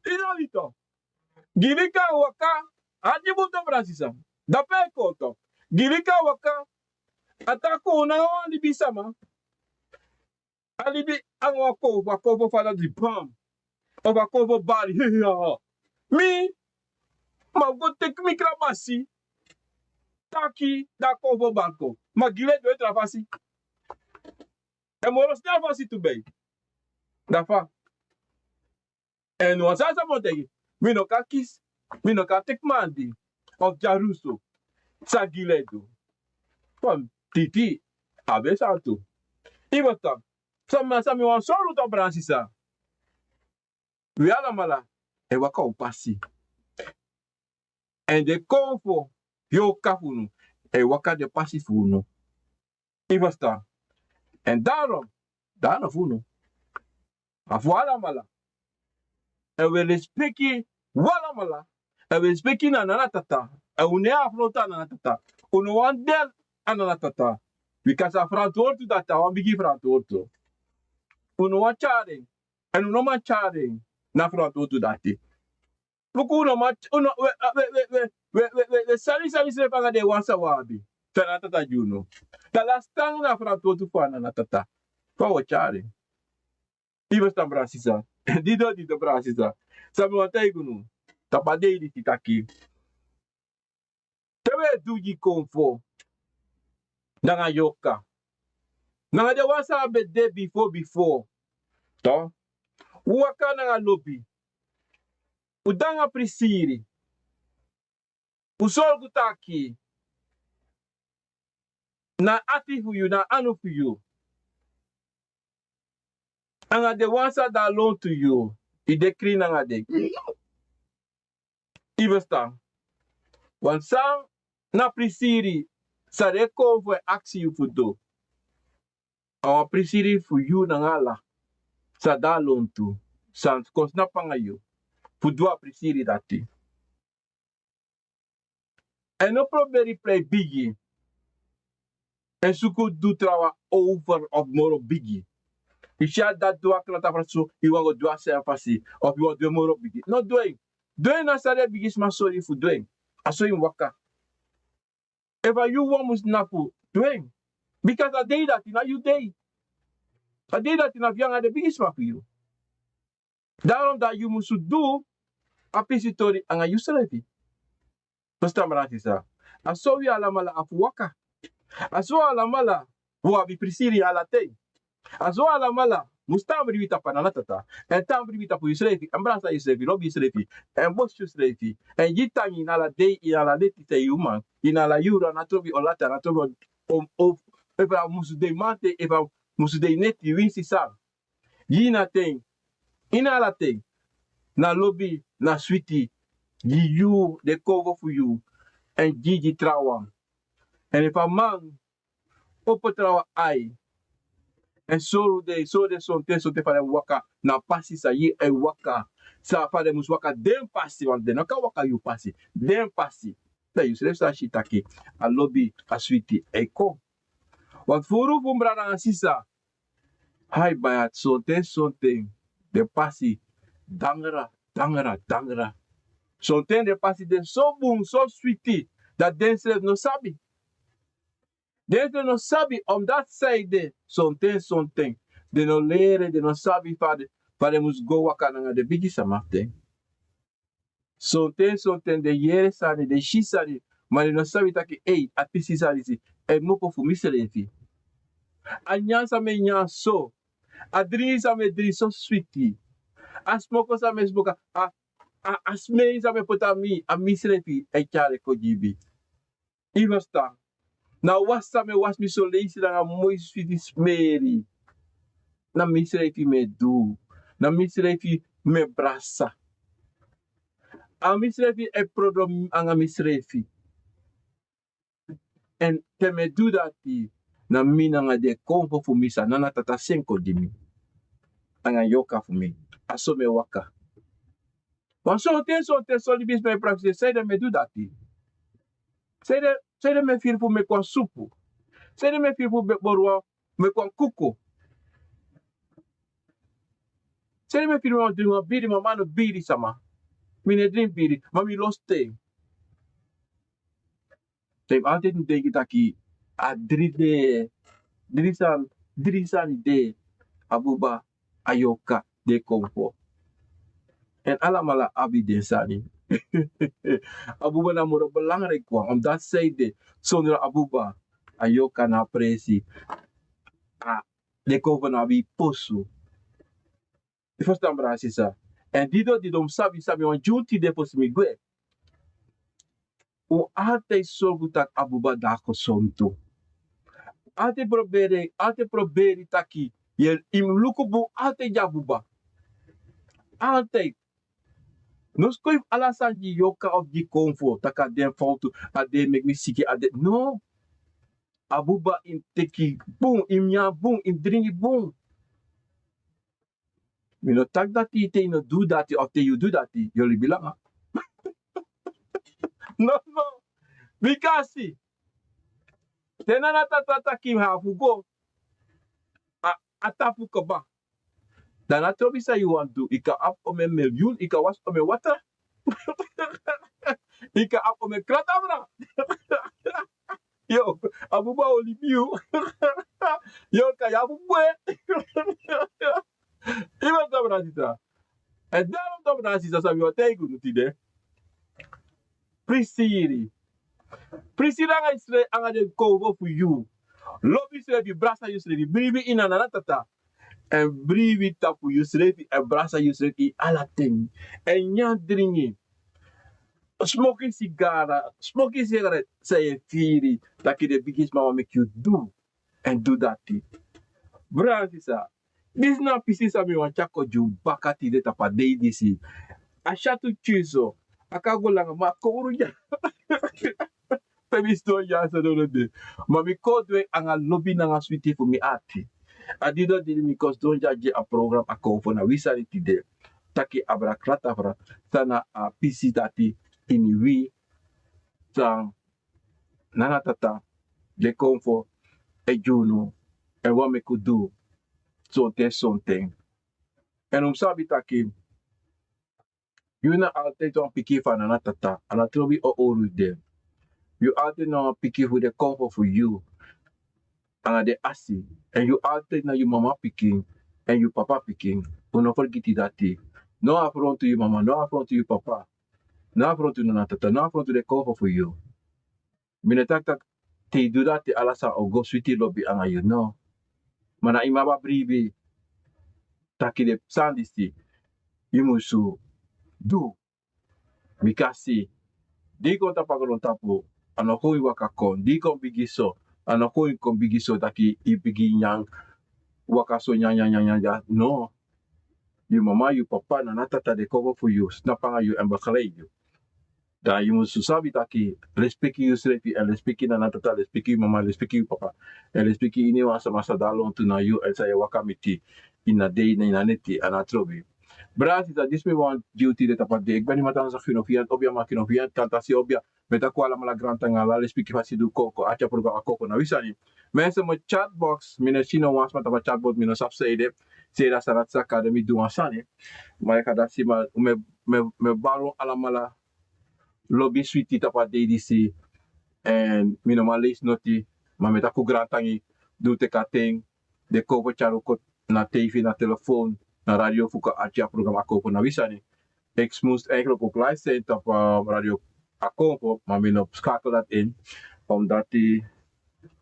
Yu sabi to. Gili kan waka, a di buto, brada sisa. Dape e kon to. Gili kan waka, a taki un nanga wan libisama. A libi anga wan konfo, a konfo fadon di bam. Of a konfo bari, hihiha. Mi, ma go teki mi krabasi, taki da a konfo bari kon. Ma gili e du en tra fasi. En moro sneya fasi tu, bei. Da fa. Èn wan sani san mi o taigi, mi no kan kisi, mi no kan teki mandi of dyarusu san gili e du. Fa mi titi abi en sani tu. Yu ferstan? San mi, san mi wani sori un tu, brada sisa. Wi alamala e waka un pasi. Èn den konfo yorka fu unu e waka den pasi fu unu. Yu ferstan? Èn daarom, dati no fu unu. A fu alamala. Èn wi e lespeki wi alamala. Èn wi e lespeki unu nana tata. Èn un no e afrontu a nana tata. Un no wani de a nana tata. Bika a frantwortu dati, a wan bigi frantwortu. Un no wani tyari en. Èn un no man tyari en na frantwortu dati. Luku, un no man, un no, wi, wi, wi e sani sani srefi anga den wan san wi abi, san nana tata gi unu. Da lastan na frantwortu fu a nana tata. Fa wi o tyari en? Yu ferstan, brada sisa? Dido dido, brada sisa. San mi wani taigi unu tapu a dei disi taki, te wi e du gi konfo nanga yorka, nanga den wan san a ben de bifo bifo, to, un waka nanga lobi, un de nanga prisiri, un sorgu taki Na ati fu yu, na anu fu yu. Anga den wan san de na lontu yu, i de krin nanga den. I ferstan? Wan san na prisiri san den kon fu e aksi yu fu du. A wan prisiri fu yu nanga ala san de na lontu, san kon snapu anga yu fu du a prisiri dati. Èn no proberi prei bigi èn suku du trawan over of moro bigi. I si a dati du a krata fasi so, i wani go du a seri fasi of i wani du en moro bigi. No du en. Du en na san den bigisma sori fu du en. A so i mus waka. Efu a yu wawan mus snapu, du en. Bika a dei dati na yu dei. A dei dati na fu yu anga den bigisma fu yu. Daron dati yu musu du a pisi tori anga yusrefi. Ferstan, brada, sisa? A so wi alamala abi fu waka. A so alamala wi abi prisiri ala ten. A so alamala mus tan bribi tapu a Nana Tata. Èn tan bribi tapu yusrefi, èn brasa yusrefi, lobi yusrefi, èn bosi yusrefi, èn gi tangi ini ala dei, ini ala leti san yu man, ini ala yuru, a no trobi o lati, a no trobi o, o, o, efu a musu dei manten, efu a musu dei neti, winsi san. Gi na ten, ini ala ten, na lobi, na switi gi yu, den konfo fu yu, èn gi gi trawan. Èn efu a man opo trawan ai èn sori den, sori den sonten, sonten fa den mus waka na pasi san yu e waka, san fa den mus waka den pasi, want den no kan waka yu pasi, den pasi. Dan yusrefi sa si taki a lobi, a switi e kon. Want furu fu mi brada nanga sisa, ai baya, sonten, sonten den pasi dangra, dangra, dangra. Sonten den pasi de so bun, so switi, dati densrefi no sabi. Densrefi no sabi, omdati san ede, sonten, sonten den no leri, den no sabi fa den, fa den mus go waka nanga den bigisma fu den. Sonten, sonten den yere sani, den si sani, ma den no sabi taki, ei, a pisi sani disi, a kmopo fu misrefi. A nyan san mi e nyan so, a dringi san mi e dringi so switi, a smoko san mi e smoko, a, a, a smeri san mi e poti na mi, a misrefi e tyari kon gi mi. I ferstan? Na wasi san mi e wasi mi soleisi nanga moi switi smeri, na misrefi mi e du, na misrefi mi e brasa. A misrefi e problem anga misrefi. Èn te mi e du dati, na mi nanga den konfo fu mi san Nana Tata seni kon gi mi, anga yorka fu mi, a so mi e waka. Ma sonten, sonten son libisma e prakseri, sanede mi e du dati? Sanede, sanede mi e firi fu meki wan supu? Sanede mi e firi fu meki wan, meki wan kuku? Sanede mi e firi fu dringi wan biri? Ma mi a no biri sama. Mi no e dringi biri, ma mi losi ten. Te yu altide mus denki taki a dri de, dri sani, dri sani de: a buba, a yorka, den konfo. Èn alamala abi den sani. A buba na moro belangrijk wan, omdati sanede, sondro a buba, a yorka no abi presi, a, den konfo no abi posu. I ferstan, brada, sisa? Èn didon, didon, mi sabi, sabi wan dyunsu tide fosi mi gwe. Un altide sorgu taki a buba de na gesontu. Altide proberi, altide proberi taki yu, yu mus luku bun altide gi a buba. Altide. No skoifi ala sani gi yorka of gi konfo, taki a de en fowtu, a de en meki mi siki, a de, no. A buba, yu mus teki bun, yu mus nyan bun, yu mus dringi bun. Mi no taki dati te yu no du dati of te yu du dati, yu o libi langa. No, no. Bika a si, te Nana Tata taki yu abi fu go, a, a tapu kaba. Dan na trobi san yu wani du. Yu kan abi omeni milyun, yu kan wasi omeni watra. Yu kan abi omeni krata, bra. Yo, a buba o libi yu. Yu o kan, yu abi fu gwe. Yu ferstan, brada, sisa? Èn daron, brada, sisa, san mi wani taigi unu tide: prisiri. Prisiri anga yusrefi, anga den konfo fu yu. Lobi yusrefi, brasa yusrefi, bribi ini a Nana Tata. Èn bribi tapu yusrefi, èn brasa yusrefi ini ala ten. Èn nyan, dringi. smoki sigara, smoki sigara san yu e firi taki den bigisma wani meki yu du. Èn du dati. Brada sisa, disi na a pisi san mi wani tyari kon gi unu baka tide tapu a dei disi. A syatu tyunso, a kan go langa ma a kowru dya. Pe mi sidon dya so no no de. Ma mi kon du en anga lobi nanga switi fu mi ati. A didon didi mi kon sidon dya gi a program a kon fu na wi sani tide. Taki abra krata fra san na a pisi dati ini wi san Nana Tata, den Konfo e gi unu, èn wani meki un du sonten sonten. Èn un mus sabi taki yu na altide wan pikin fu a Nana Tata, a na trobi o owru yu de. Yu altide na wan pikin fu den Konfo fu yu, anga den Asi, èn yu altide na yu mama pikin èn yu papa pikin. Un no fergiti dati. No afrontu yu mama, no afrontu yu papa, no afrontu Nana Tata, no afrontu den Konfo fu yu. Mi no e taki taki te yu du dati ala sani o go switi lobi anga yu, no. Ma na yu mu abi a bribi taki den sani disi yu musu du. Bika si, di yu kon tapu a grontapu, a no kon yu waka kon, di yu kon bigi so, a no kon yu kon bigi so taki yu bigin nyan, waka so nyan nyan nyan nyan, no. Yu mama, yu papa, Nana Tata, den Konfo fu yu, snapu anga yu èn begeleid yu. Dan yu musu sabi taki, respeki yusrefi èn respeki Nana Tata, respeki yu mama, respeki yu papa, èn respeki iniwan sama san de na lontu na yu èn san yu e waka miti ini a dei ini a neti, a na trobi. Brada sisa, disi mi wani gi unu tide tapu a dei. Eki ben di matan sa kino fiyan, obia ma kino fiyan, tanta si obia. Mi e taki un alamala grantangi, ala respeki fasi di un kon kon arki a program a kon kon na wi sani. Mi e si mi chatbox, mi no e si no wan sma tapu a chatbox, mi no sabi san ede. San ede a sa dati saka, dan mi du wan sani. Ma yu kan dati si, ma mi e, mi e, mi e bari un alamala lobi switi tapu a dei disi. Èn mi no man leisi noti, ma mi e taki un grantangi di un teki a ten, den Konfo tyari un kon na teifi, na telefon, na radio fu kon arki a program a kon kon na wi sani. Eki mus eigenlijk ook live zijn tapu, eh, radio a kon kon, ma mi no skakel dati in. Omdat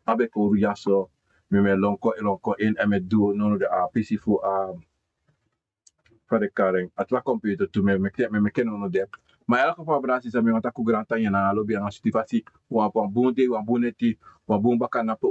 a ben kowru dyaso, mi mu e lon kon, lon kon in èn mi e du nono de a pisi fu, eh, fa den kari en, a tra computer tu, mi e meki, mi e meki nono de. Ma in elk geval, brada sisa, mi wani taki un grantangi nanga lobi nanga switi fasi. Wan, wan bun dei, wan bun neti, wan bun baka na pe